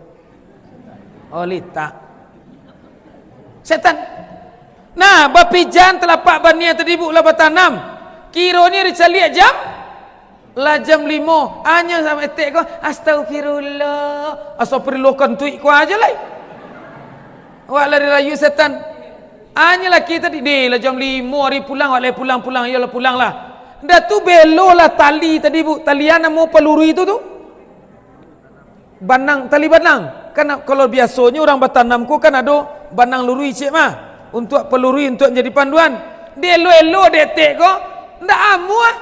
Oh, litak. Setan. Nah, bapijan talapak baniah tadi, Bu, lah batanam. Kironyo dicaliak jam, lah jam limo. Anyo sampai etek ko, "Astagfirullah." Astagfirullah kantuik ko ajo lai. Awak lah dirayu setan. Anyo laki tadi, "Ni lah jam limo ari pulang, awak lai pulang-pulang, iyolah pulanglah." Dah tu belolah tali tadi, Bu. Talian namo palurui tu, tu. Banang, tali banang. Kan kalau biasonyo urang batanam ko kan ado banang lurui ciek mah. Untuak palurui, untuak jadi panduan. Dielo-elo dek etek ko, ndak amuah.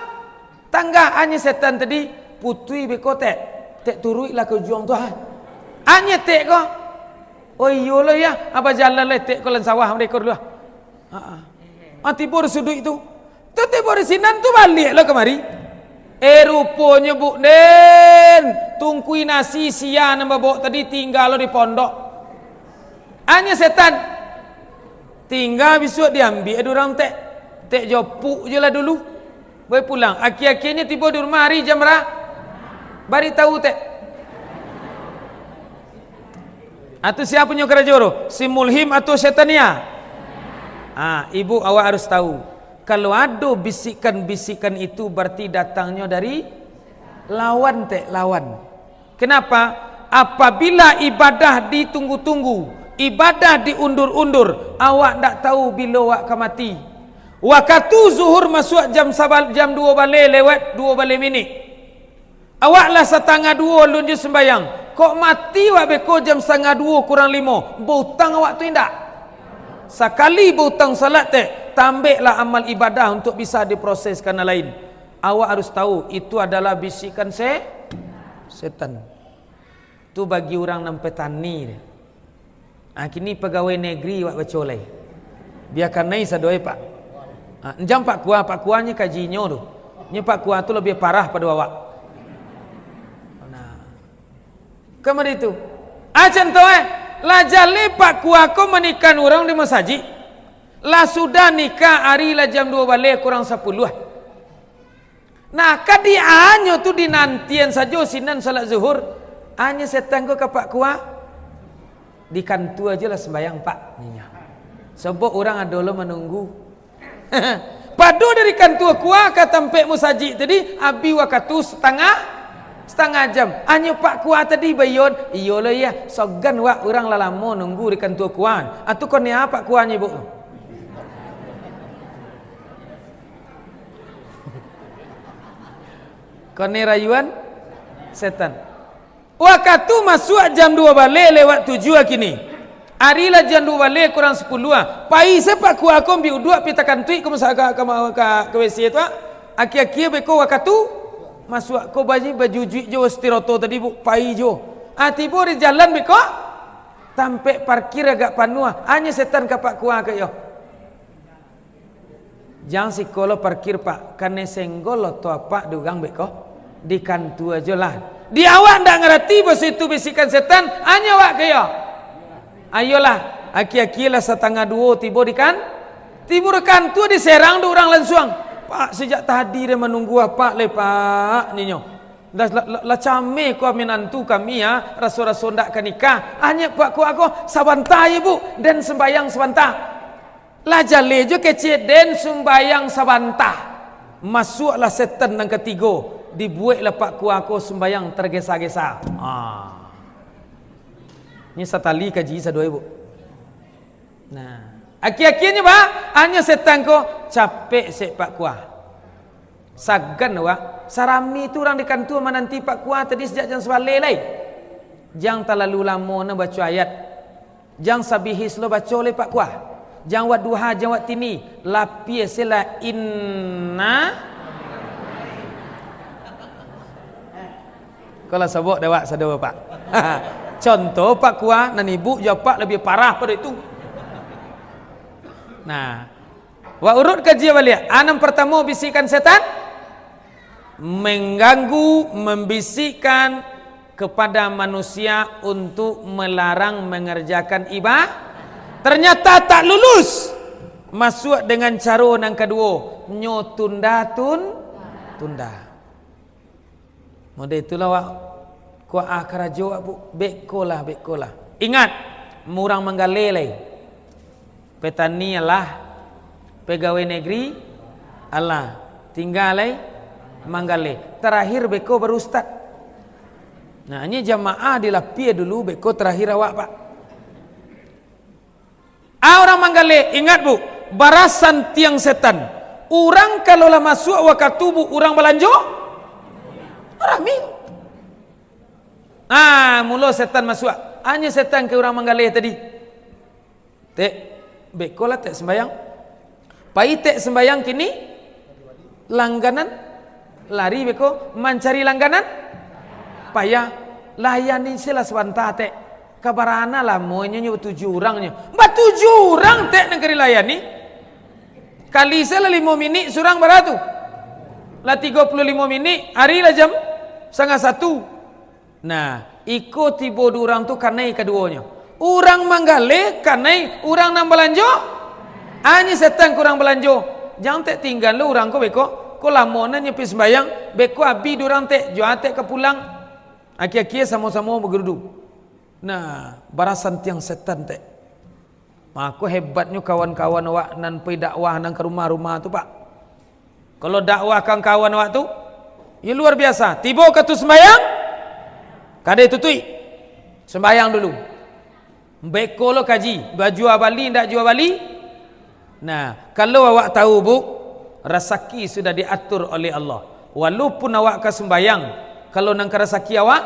Tanggahnyo setan tadi, "Putuih beko, Tek. Tek turuiklah ka ujuang tu, ha." Anyo etek ko, "Oh iyo lo, Yah, ah, bajalan lo etek ko lan sawah, mode ko dulu, ah." Ha, ah. Ah, tibo di suduik tu. Tu tibo di sinan tu baliak lo kamari. Eh, ruponyo, Bu, den, tungkui nasi sia nan babawok tadi tingga lo di pondok. Anyo setan. Tingga bisuak diambiak dek urang, Tek. Tek jopuk je lah dulu. Bae pulang. Akhia-akhianyo tibo di rumah ari jam bara? Bari tahu, Tek. Atu sia punyo karajo tu? Si Mulhim atau Setania? Ah, ibu awak harus tahu. Kalau ado bisikan-bisikan itu, berarti datangnyo dari lawan, Tek, lawan. Kenapa? Apabila ibadah ditunggu-tunggu, ibadah diundur-undur, awak ndak tahu bilo awak ka mati. Wakatu zuhur masuak jam sabal-, jam duo baleh lewat duo baleh minik. Awak lah satangah duo alun jo sumbayang. Kok mati awak beko jam satangah duo kurang limo, bautang awak tu indak? Sakali bautang salat, Tek, tambeklah amal ibadah untuk bisa diproses ka nan lain. Awak harus tahu, itu adalah bisikan se-, setan. Tu bagi urang nan petani deh. Ah, kini pagawai negeri awak baco lai. Bia kanai sadoe, Pak. Ah, njam Pak Kua, Pak Kua nyo kajinyo tu. Nyo Pak Kua tu labiah parah pado awak. Nah. Kamari tu. Ah, contoh, eh. Lah jaleh Pak Kua ko manikan urang di masajik. Lah sudah nikah, ari lah jam duo baleh kurang sapuluah. Nah, ka di anyo tu dinantian sajo sinan salat zuhur. Anyo setan ko ka Pak Kua, "Di kantua ajo lah sumbayang, Pak," ninyo. Sabab urang ado lo manunggu. Pado dari kantua Kua ka tampek musajik tadi, abih wakatu satangah, satangah jam. Anyo Pak Kua tadi baiyo, "Iyo lo, Yah, sogan wak urang lah lamo nunggu di kantua Kua." Atu konea Pak Kua nyo, Bu. Konai rayuan setan. Wakatu masuak jam duo baleh lewat tujuah kini. Ari lah jam duo baleh kurang sapuluah. Pai se Pak Kua ko ambiak uduak, pi takantuik ka masa-, ka, ka, ka, ka W C tu, ah. Akhia-akhia beko wakatu masuak ko baji-, bajujuik jo stiroto tadi, Bu, pai jo. Ah, tibo di jalan beko, tampek parkir agak panuah. Anyo setan ka Pak Kua ka iyo. Jan siko lo parkir, Pak, kanai senggol oto apak di urang beko. Di kantua ajo lah. Di awak ndak ngarati baso itu bisikan setan, anyo awak ka iyo. Ayolah, aki-aki lah satangah duo tibo di kan-, tibo di kantua diserang dek urang lansuang. "Pak, sajak tadi den manunggu apak lai, Pak," ninyo. "Lah, lah, lah, lah cameh ko minantu kami, ah, raso-raso ndak ka nikah. Anyo Pak Kua ko, sabanta je, Bu, den sumbayang sabanta." Lah jaleh jo kecek den sumbayang sabanta. Masuaklah setan nan katigo. Dibueklah Pak Kua ko sumbayang tergesa-gesa. Ah. Ni satali kaji sadoi, Bu. Nah, akhir-akhirnyo, Pak, hanyo setan ko, "Capek sek, Pak Kua." Sagan awak, sarami tu urang di kantua mananti Pak Kua tadi sajak jam sabaleh lai. Jan talalu lamo no baco ayat. Jan sabihis lo baco lai Pak Kua. Jan Wadduha, jan Wattini, lapie se lah inna. Ko lah sobok dek awak sado, Pak. Contoh Pak Kua, nan ibu jo apak labiah parah pado itu. Nah, wak urut kaji baliak. A, nan partamo bisikan setan, mengganggu, membisikkan kepada manusia untuk melarang mengerjakan iba-, ternyata tak lulus. Masuak dengan caro nan kaduo, nyo tunda-tun-, tunda. Model itulah awak, kok ah karajo awak, Bu, beko lah, beko lah. Ingat, urang manggaleh lai. Petani alah, pegawai negeri alah, tingga lai manggaleh. Tarakhir beko baru ustad. Nah, ini jamaah dilapie dulu, beko tarakhir awak, Pak. Ah, urang manggaleh, ingat, Bu, barasan tiang setan. Urang kalau lah masuak wakatu, Bu, urang balanjo, rami. Ah, mulo setan masuak. Hanyo setan ka urang manggaleh tadi. Tek, beko lah tek sembayang. Pai tek sembayang kini, langganan, lari beko mancari langganan, payah, layani se lah sabanta tek, ka barana lamo inyo, nyo batujuah urang nyo, batujuah urang tek nan ka dilayani, kali se lah limo minik surang bara tu, lah tigo puluah limo minik, ari lah jam satangah satu. Nah, iko tibo di urang tu kanai kaduonyo. Urang manggaleh kanai urang nan balanjo. Hanyo setan ka urang balanjo. Jan tek tingga lo urang ko beko. Ko lamo nan nyo pai sumbayang, beko abih di urang tek, jua tek ka pulang. Akhia-akhia samo-samo bagerudu. Nah, barasan tiang setan tek. Mako hebatnyo kawan-kawan awak nan pai dakwah nan ka rumah-rumah tu, Pak. Kalau dakwah kawan-kawan awak tu, yo luar biasa. Tibo ka tu sumbayang, kada tutuik. Sumbayang dulu. Beko lo kaji, bajua bali, ndak jua bali. Nah, kalau awak tahu, Bu, rasaki sudah diatur oleh Allah. Walaupun awak ka sumbayang, kalau nan ka rasaki awak,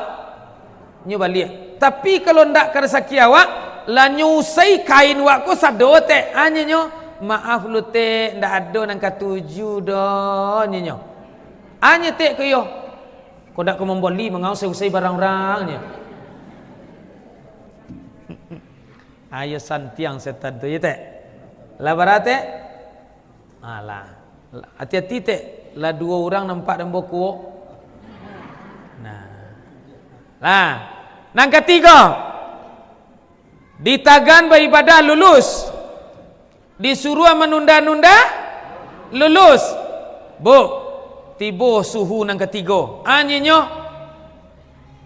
nyo baliak. Tapi kalau ndak ka rasaki awak, lah nyo usai kain wak ko sado tek, hanyo nyo, "Maaf lu tek, ndak ado nan katuju doh," nyo nyo. Hanyo tek ko iyo. Ko dak ko mambali mangau usai-usai barang urang nyo. Ayo santiang setan tu, iyo tek. Lah bara tek? Alah. Ati-ati tek, lah duo urang nampak dambo kuok. Nah. Lah. Nan katigo, ditagan baibadah lulus. Disuruah manunda-nunda lulus. Bu, tibo suhu nan katigo. Anyinyo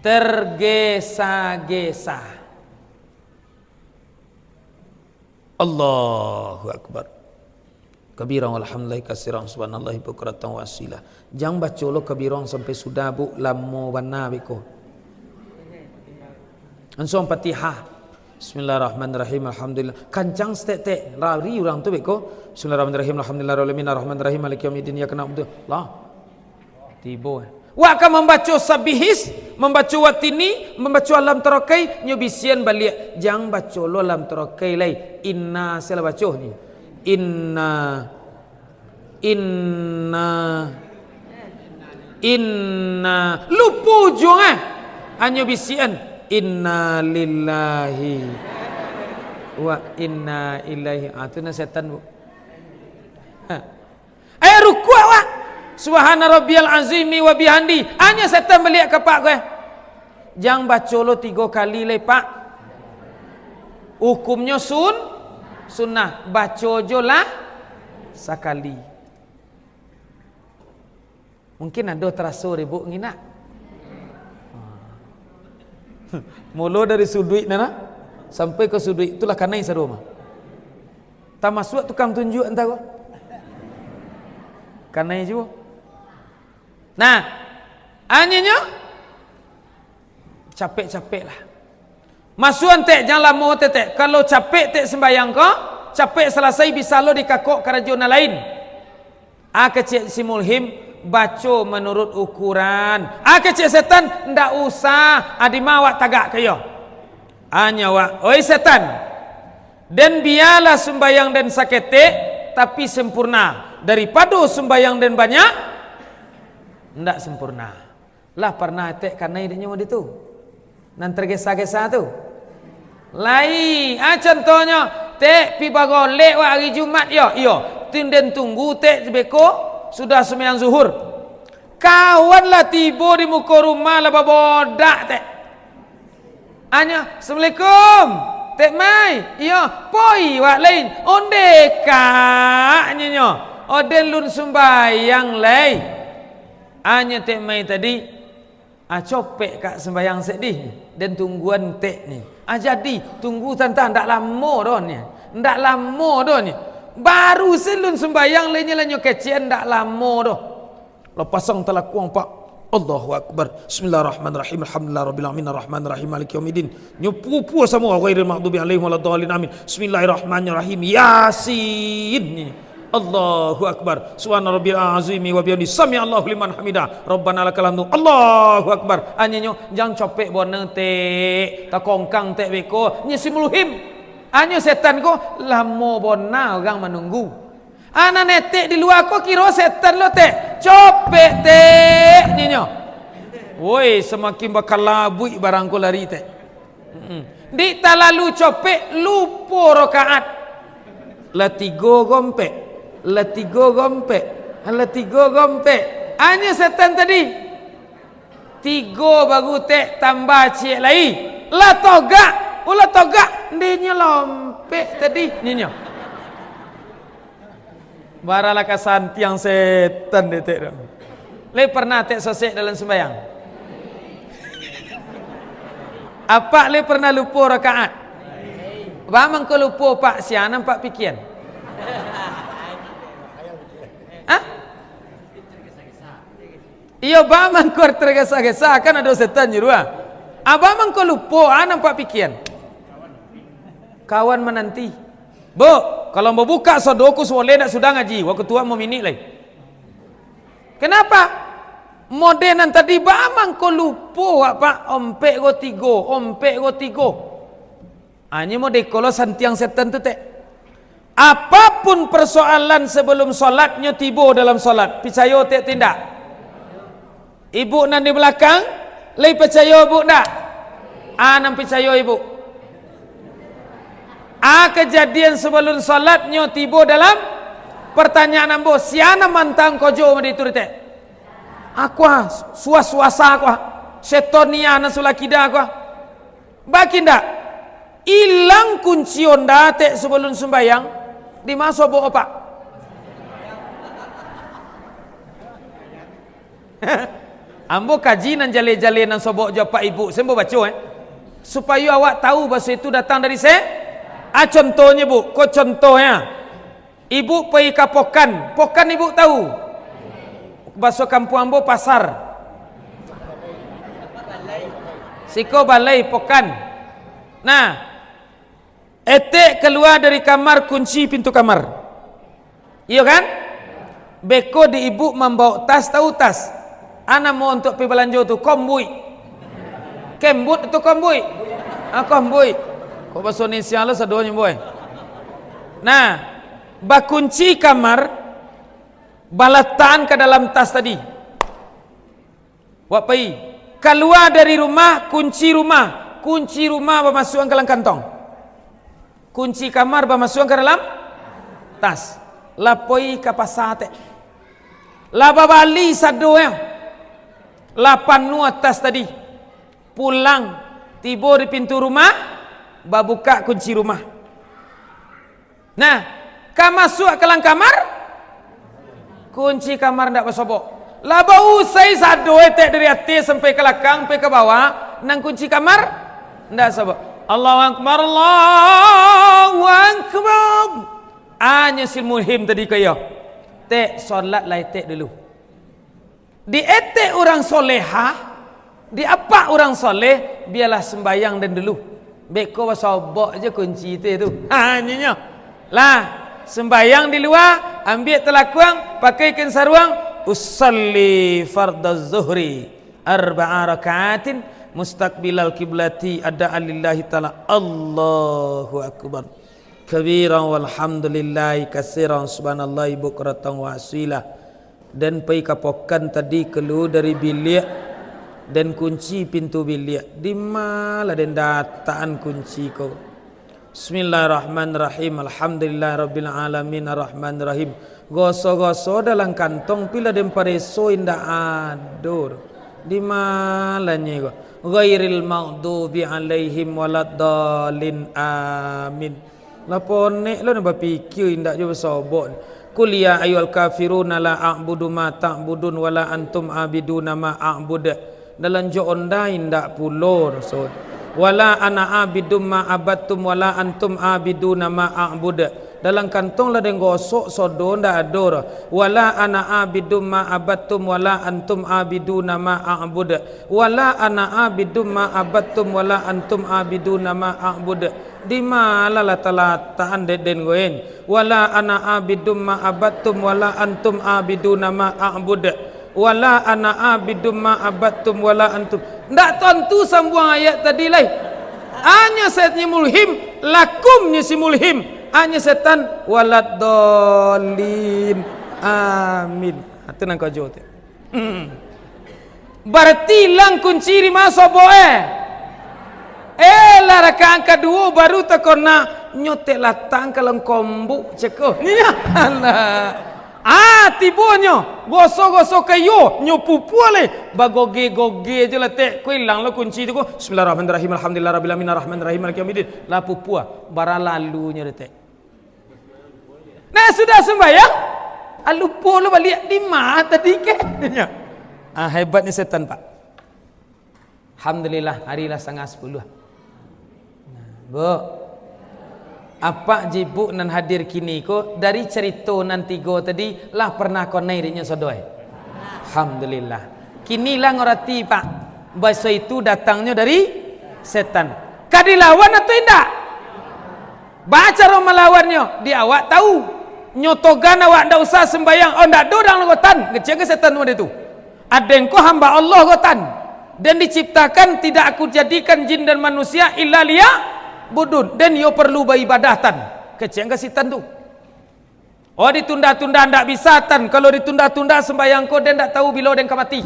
tergesa-gesa. Allahu Akbar. Kabira walhamdulillahi katsira, subhanallahi bukratan wa asila. Jan baco lo kabira sampai sudah, Bu, lamo bana beko. Langsung Fatihah. Bismillahirrahmanirrahim. Alhamdulillah. Kancang setek-tek. Lari urang tu beko. Bismillahirrahmanirrahim. Alhamdulillahirabbil alamin. Arrahmanirrahim. Maliki yaumiddin. Iyyaka na'budu. Lah. Tibo. Wak ka mambaco sabihis, mambaco watini, mambaco alam tarakai, nyo bisian baliak. Jan baco lo alam tarakai lai. Inna salah baco ni. Inna, inna, inna. Lupo ujuang ah. Hanyo bisian. Inna lillahi wa inna ilaihi. Ah, tu nan setan, Bu. Ha. Ayat rukuak, wak. Subhana rabbiyal azimi wa bihamdi. Hanyo setan baliak ka pak ko, eh. Jan baco lo tigo kali lai, Pak. Hukumnyo sun-, sunnah. Baco jo lah sakali. Mungkin ado taraso ribuk nginak. Mulo dari suduik nana, sampai ka suduik tu lah kanai sarupo mah. Tamasuak tukang tunjuak antaro. Kanai juo. Nah, Anyonyo, capek-capeklah. Masuan tek, jan lamo tek, tek. Kalau capek tek sembayang ko, capek salasai, bisa lo dikakok karajo nan lain. A kecek si Mulhim, baco manuruik ukuran. A kecek setan, ndak usah, a dima awak tagak ka iyo. Anyo awak, oi setan, den bialah sumbayang den saketek, tapi sempurna. Daripado sumbayang den banyak, ndak sempurna. Lah parnah etek kanai dek nyo mode tu? Nan tergesa-gesa tu? Lai, ah, contohnyo, tek pi bagolek wak ari Jumat, iyo, iyo. Tin den tunggu tek beko, sudah sumbayang zuhur. Kawan lah tibo di muko rumah lah babodak tek. Anyo, "Assalamualaikum, Tek Mai." "Iyo, poi wak lain." "Onde kak," nyo nyo. "Oden lun sumbayang lai." Anyo Tek Mai tadi, ah, copek kak sumbayang sek dih ni. Den tungguan tek ni. Ah, jadi, tunggu tanta, ndak lamo doh ni. Ndak lamo doh ni. Baru se lun sumbayang lai nyo, lah nyo kecek, ndak lamo doh. Lah pasang talakuang, Pak. Allahu Akbar. Bismillahirrahmanirrahim. Alhamdulillahirabbil alamin. Arrahmanirrahim. Maliki yaumiddin. Nyo pupuo samo, ghairil maghdubi alaihim waladdallin. Amin. Bismillahirrahmanirrahim. Yasin. Allahu Akbar. Subhana rabbil azimi wa bihamdi. Sami Allahu liman hamidah. Rabbana lakal hamdu. Allahu Akbar. Anyonyo, jan copek bona tek. Takongkang tek beko. Nyo si Mulhim. Anyo setan ko, lamo bona urang manunggu. Anak netek di lua ko kiro setan lo, tek. Copek, tek, nyo nyo. Woi, samakin bakalabuik barang ko lari, tek. Mm-mm. Dik talalu copek, lupo rakaat. Lah tigo gompek, lah tigo gompek, lah tigo gompek. Anyo setan tadi. Tigo baru tek, tambah ciek lai. Lah togak, ulah togak, ndeh nyo lompek tadi, nyo nyo. Baralah ka santiang setan dek tek tu. Lai pernah tek sosek dalam sembayang? Apak lai pernah lupo rakaat? Baa mangko lupo, Pak? Sia nan Pak pikian. Hah? Iyo, baa mangko tergesa-gesa, kan ado setan jo tu, ah. Baa mangko lupo, ah, nan Pak pikian. Kawan mananti. "Bu, kalau ambo bukak sado ko suwaleh ndak sudah ngaji, wakatu ambo minik lai." Kenapa? Mode nan tadi, baa mangko lupo, Pak, ompek go tigo, ompek go tigo. Anyo mode ko lo santiang setan tu, tek. Apapun persoalan sebelum solat, nyo tibo dalam solat. Picayo tek, indak? Ibu nan di balakang, lai picayo ibu ndak? A nan picayo ibu. A kejadian sebelum solat, nyo tibo dalam pertanyaan ambo, sia nan mantang kojo mode tu, tek? Aku ah, suas-suasa aku ah. Setan nian nan sulah kida aku ah. Baki ndak? Ilang kunci onda tek sabalun sumbayang, dima sobok, Pak? Ambo kaji nan jaleh-jaleh nan sobok jo Pak Ibu, se ambo baco, eh. Supayo awak tahu baso itu datang dari se-, ah, contohnyo, Bu, ko contohnyo. Ibu pai ka pokan. Pokan ibu tahu? Baso kampuang ambo pasar. Siko balai pokan. Nah, etek kalua dari kamar, kunci pintu kamar. Iyo kan? Beko di ibu mambaok tas, tahu tas? A namo untuak pai balanjo tu, kombuik. Kembut atau kombuik? Ah, kombuik. Kok baso Indonesia lo sadonyo, boy? Nah, bakunci kamar, balatakan ka dalam tas tadi. Wak pai, kalua dari rumah, kunci rumah, kunci rumah bamasuakan ka dalam kantong. Kunci kamar bamasuakan ka dalam tas. Lah pai ka pasa, tek. Lah babali sadonyo. Lah panuah tas tadi. Pulang, tibo di pintu rumah, babukak kunci rumah. Nah, ka masuak ka dalam kamar, kunci kamar ndak basobok. Lah bausai sado etek dari ateh sampai ka lakang, sampai ka bawah, nan kunci kamar ndak sobok. Allahu Akbar, Allahu Akbar. Anyo si Muhim tadi ka iyo, "Tek, solat lah etek dulu." Di etek urang soleha, di apak urang soleh, bialah sumbayang den dulu. Beko basobok je kunci tu, tu. Ha, nyo, nyo. Lah, sumbayang di lua, ambiak talakuang, pakaikan saruang, usalli fardaz zuhri arba'a rakaatin mustaqbilal kiblati adaan lillahi ta'ala. Allahu akbar. Kabiran walhamdulillahi kasiran subhanallahi bukratan wa asila. Den pai ka pokan tadi, kalua dari biliak, den kunci pintu biliak. Di ma lah den datakan kunci ko? Bismillahirrahmanirrahim. Alhamdulillahirabbil alamin, arrahmanirrahim. Goso-goso dalam kantong, pila den pareso indak ado. Di ma lah nyo ko? Ghairil maghdubi alaihim waladdallin. Amin. Lah ponek lo nak bapikia, indak jo basobok. Qul ya ayyuhal kafiruna la a'budu ma ta'budun wala antum abiduna ma a'bud. Dalam jo onda indak pulo raso. Wala ana abidum ma abattum wala antum abiduna ma a'bud. Dalam kantong lah den gosok, sodo ndak ado doh. Wala ana abidum ma abattum wala antum abiduna ma a'bud. Wala ana abidum ma abattum wala antum abiduna ma a'bud. Di ma lah talatak-an dek den ko en? Wala ana abidum ma abattum wala antum abiduna ma a'bud. Wala ana abidum ma abattum wala antum. Ndak tantu sambuang ayat tadi lai. Hanyo se-, si mulhim, lakum nyo si mulhim. Hanyo setan, waladdallin. Amin. Ha, tu nan kajo tu. Hmm. Barati ilang kunci di ma sobok, eh? Eh, lah rakaat kaduo baru takona, nyo tek latang ka lengkombuk, ceko. Nyo, alah. Ah, tibonyo, goso-goso kayo, nyo pupua lai. Bagoge-goge je lah, tek. Ko ilang lo kunci tu ko. Bismillahirrahmanirrahim. Alhamdulillahirabbil alamin, arrahmanirrahim, maliki yaumiddin. Lah pupua, baralalunyo dek tek. Nah, sudah sembahyang, ah, lupo lo baliak, di ma tadi ke? Ah, hebatnyo setan, Pak. Alhamdulillah, hari lah sangah sapuluah. Nah, Bu, apak jo ibuk nan hadir kini ko, dari carito nan tigo tadi, lah parnah konai dek nyo sodo, eh? Alhamdulillah. Kini lah ngarati, Pak. Baso itu datangnyo dari setan. Ka dilawan atau indak? Baa caro malawannyo? Di awak tahu. Nyo togan awak ndak usah sembahyang. Oh, ndak ado urang lo ko, Tan. Kecek ka setan tu. Aden ko hamba Allah ko, Tan. Den diciptakan, tidak Aku jadikan jin dan manusia illa liya'budun. Den iyo perlu baibadah, Tan. Kecek ka setan tu. Oh, ditunda-tunda ndak bisa, Tan. Kalau ditunda-tunda sembahyang ko, den ndak tahu bilo den ka mati.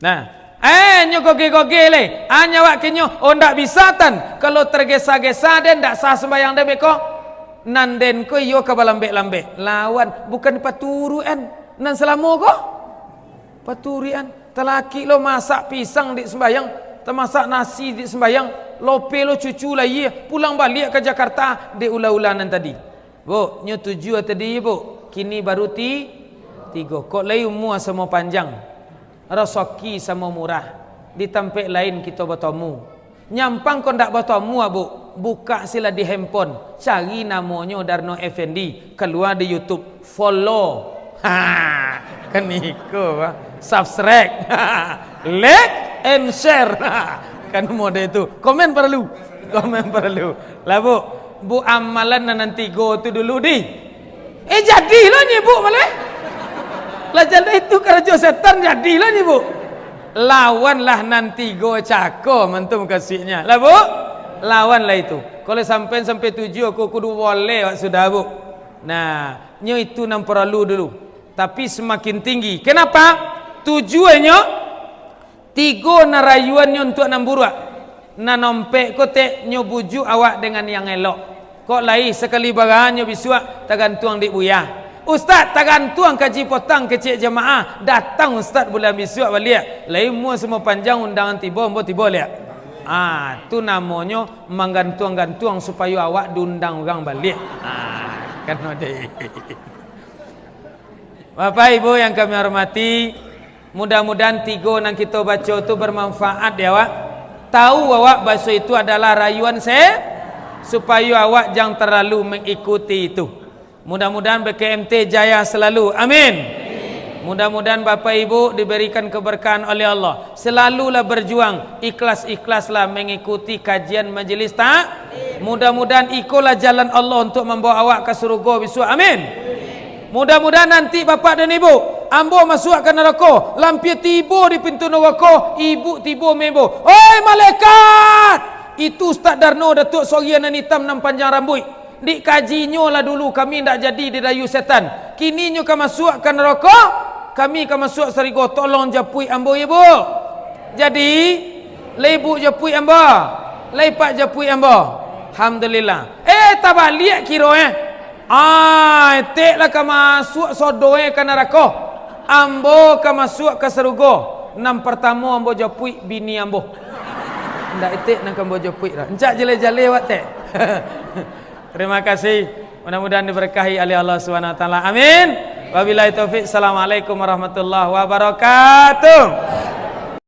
Nah, eh, nyo goge-goge lai. Anyo awak kinyo, oh, ndak bisa, Tan. Kalau tergesa-gesa, den ndak sah sembahyang den beko. Nan den ko iyo ka balambek-lambek. Lawan, bukan paturuikan. Nan salamo ko? Paturuikan. Talakik lo masak pisang di sembahyang, tamasak nasi di sembahyang, lope lo cucu lahia, pulang baliak ka Jakarta, dek ula-ula nan tadi. Bu, nyo tujuah tadi, Bu. Kini baru ti-, tigo. Kok lai umua samo panjang, rasaki samo murah, di tampek lain kito batamu. Nyampang kok ndak batamu, Abuk, bukak sila di handphone, cari namonyo Darno Effendi, kalua di YouTube, follow. Ha, kan iko, bah. Subscribe. Like and share. Kan model itu. Komen paralu. Komen paralu. Lah, Bu, Bu amalan nan, nan tigo tu dulu, di. Eh, jadi lo nyo ibuk malah. Lah, jadi itu karajo setan, jadi lo nyo ibuk. Lawanlah nan tigo cako, mantu mukasuiknyo. Lah, Bu? Lawanlah itu. Kalau sampai, sampai tujuah, aku kudu boleh, wak sudah, Bu. Nah, nyo itu nan paralu dulu. Tapi semakin tinggi. Kenapa? Tujuannyo, tigo nan rayuannyo untuak nan buruak. Nan ompek ko tek nyo bujuak awak dengan yang elok. Kok lai sakali barahan nyo bisuak tagantuang dek buya. Ustaz, tagantuang kaji potang kecek jamaah. Datang ustaz bulan bisuak baliak. Lai umua samo panjang undangan tibo, ambo tibo liak. Ah, tu namonyo manggantuang-gantuang supayo awak diundang urang baliak. Ah, kan ode. Bapak Ibu yang kami hormati, mudah-mudahan tigo nan kito baco tu bermanfaat di awak. Tahu awak baso itu adalah rayuan se-, supayo awak jan terlalu mengikuti itu. Mudah-mudahan B K M T jaya selalu. Amin. Mudah-mudahan Bapak Ibu diberikan keberkahan oleh Allah. Selalulah berjuang, ikhlas-ikhlaslah mengikuti kajian majelis tak. Mudah-mudahan ikolah jalan Allah untuk membawa awak ke surga besok. Amin. Mudah-mudahan nanti Bapak dan Ibu, ambo masuak ka narako, lampia tibo di pintu narako, ibu tibo maimbau, "Oi malaikat!" Itu Ustaz Darno Datuk Soria nan itam nan panjang rambuik. Dikajinyo lah dulu, kami ndak jadi dirayu setan. Kini nyo ka masuak ka narako, kami ka masuak sarigo. Tolong japuik ambo, ibu. Jadi, lai ibu japuik ambo, lai pak japuik ambo. Alhamdulillah. Eh, tabaliak kiro, eh. Ah, etek lah ka masuak sodo, eh, ka narako. Ambo ka masuak ka sarugo. Nan partamo ambo japuik bini ambo. Ndak etek nan ka ambo japuik dah. Encak jaleh-jaleh awak, tek. Terima kasih. Mudah-mudahan diberkahi oleh Allah Subhanahu Wa Taala. Amin. Wabillahi taufik. Assalamualaikum warahmatullahi wabarakatuh.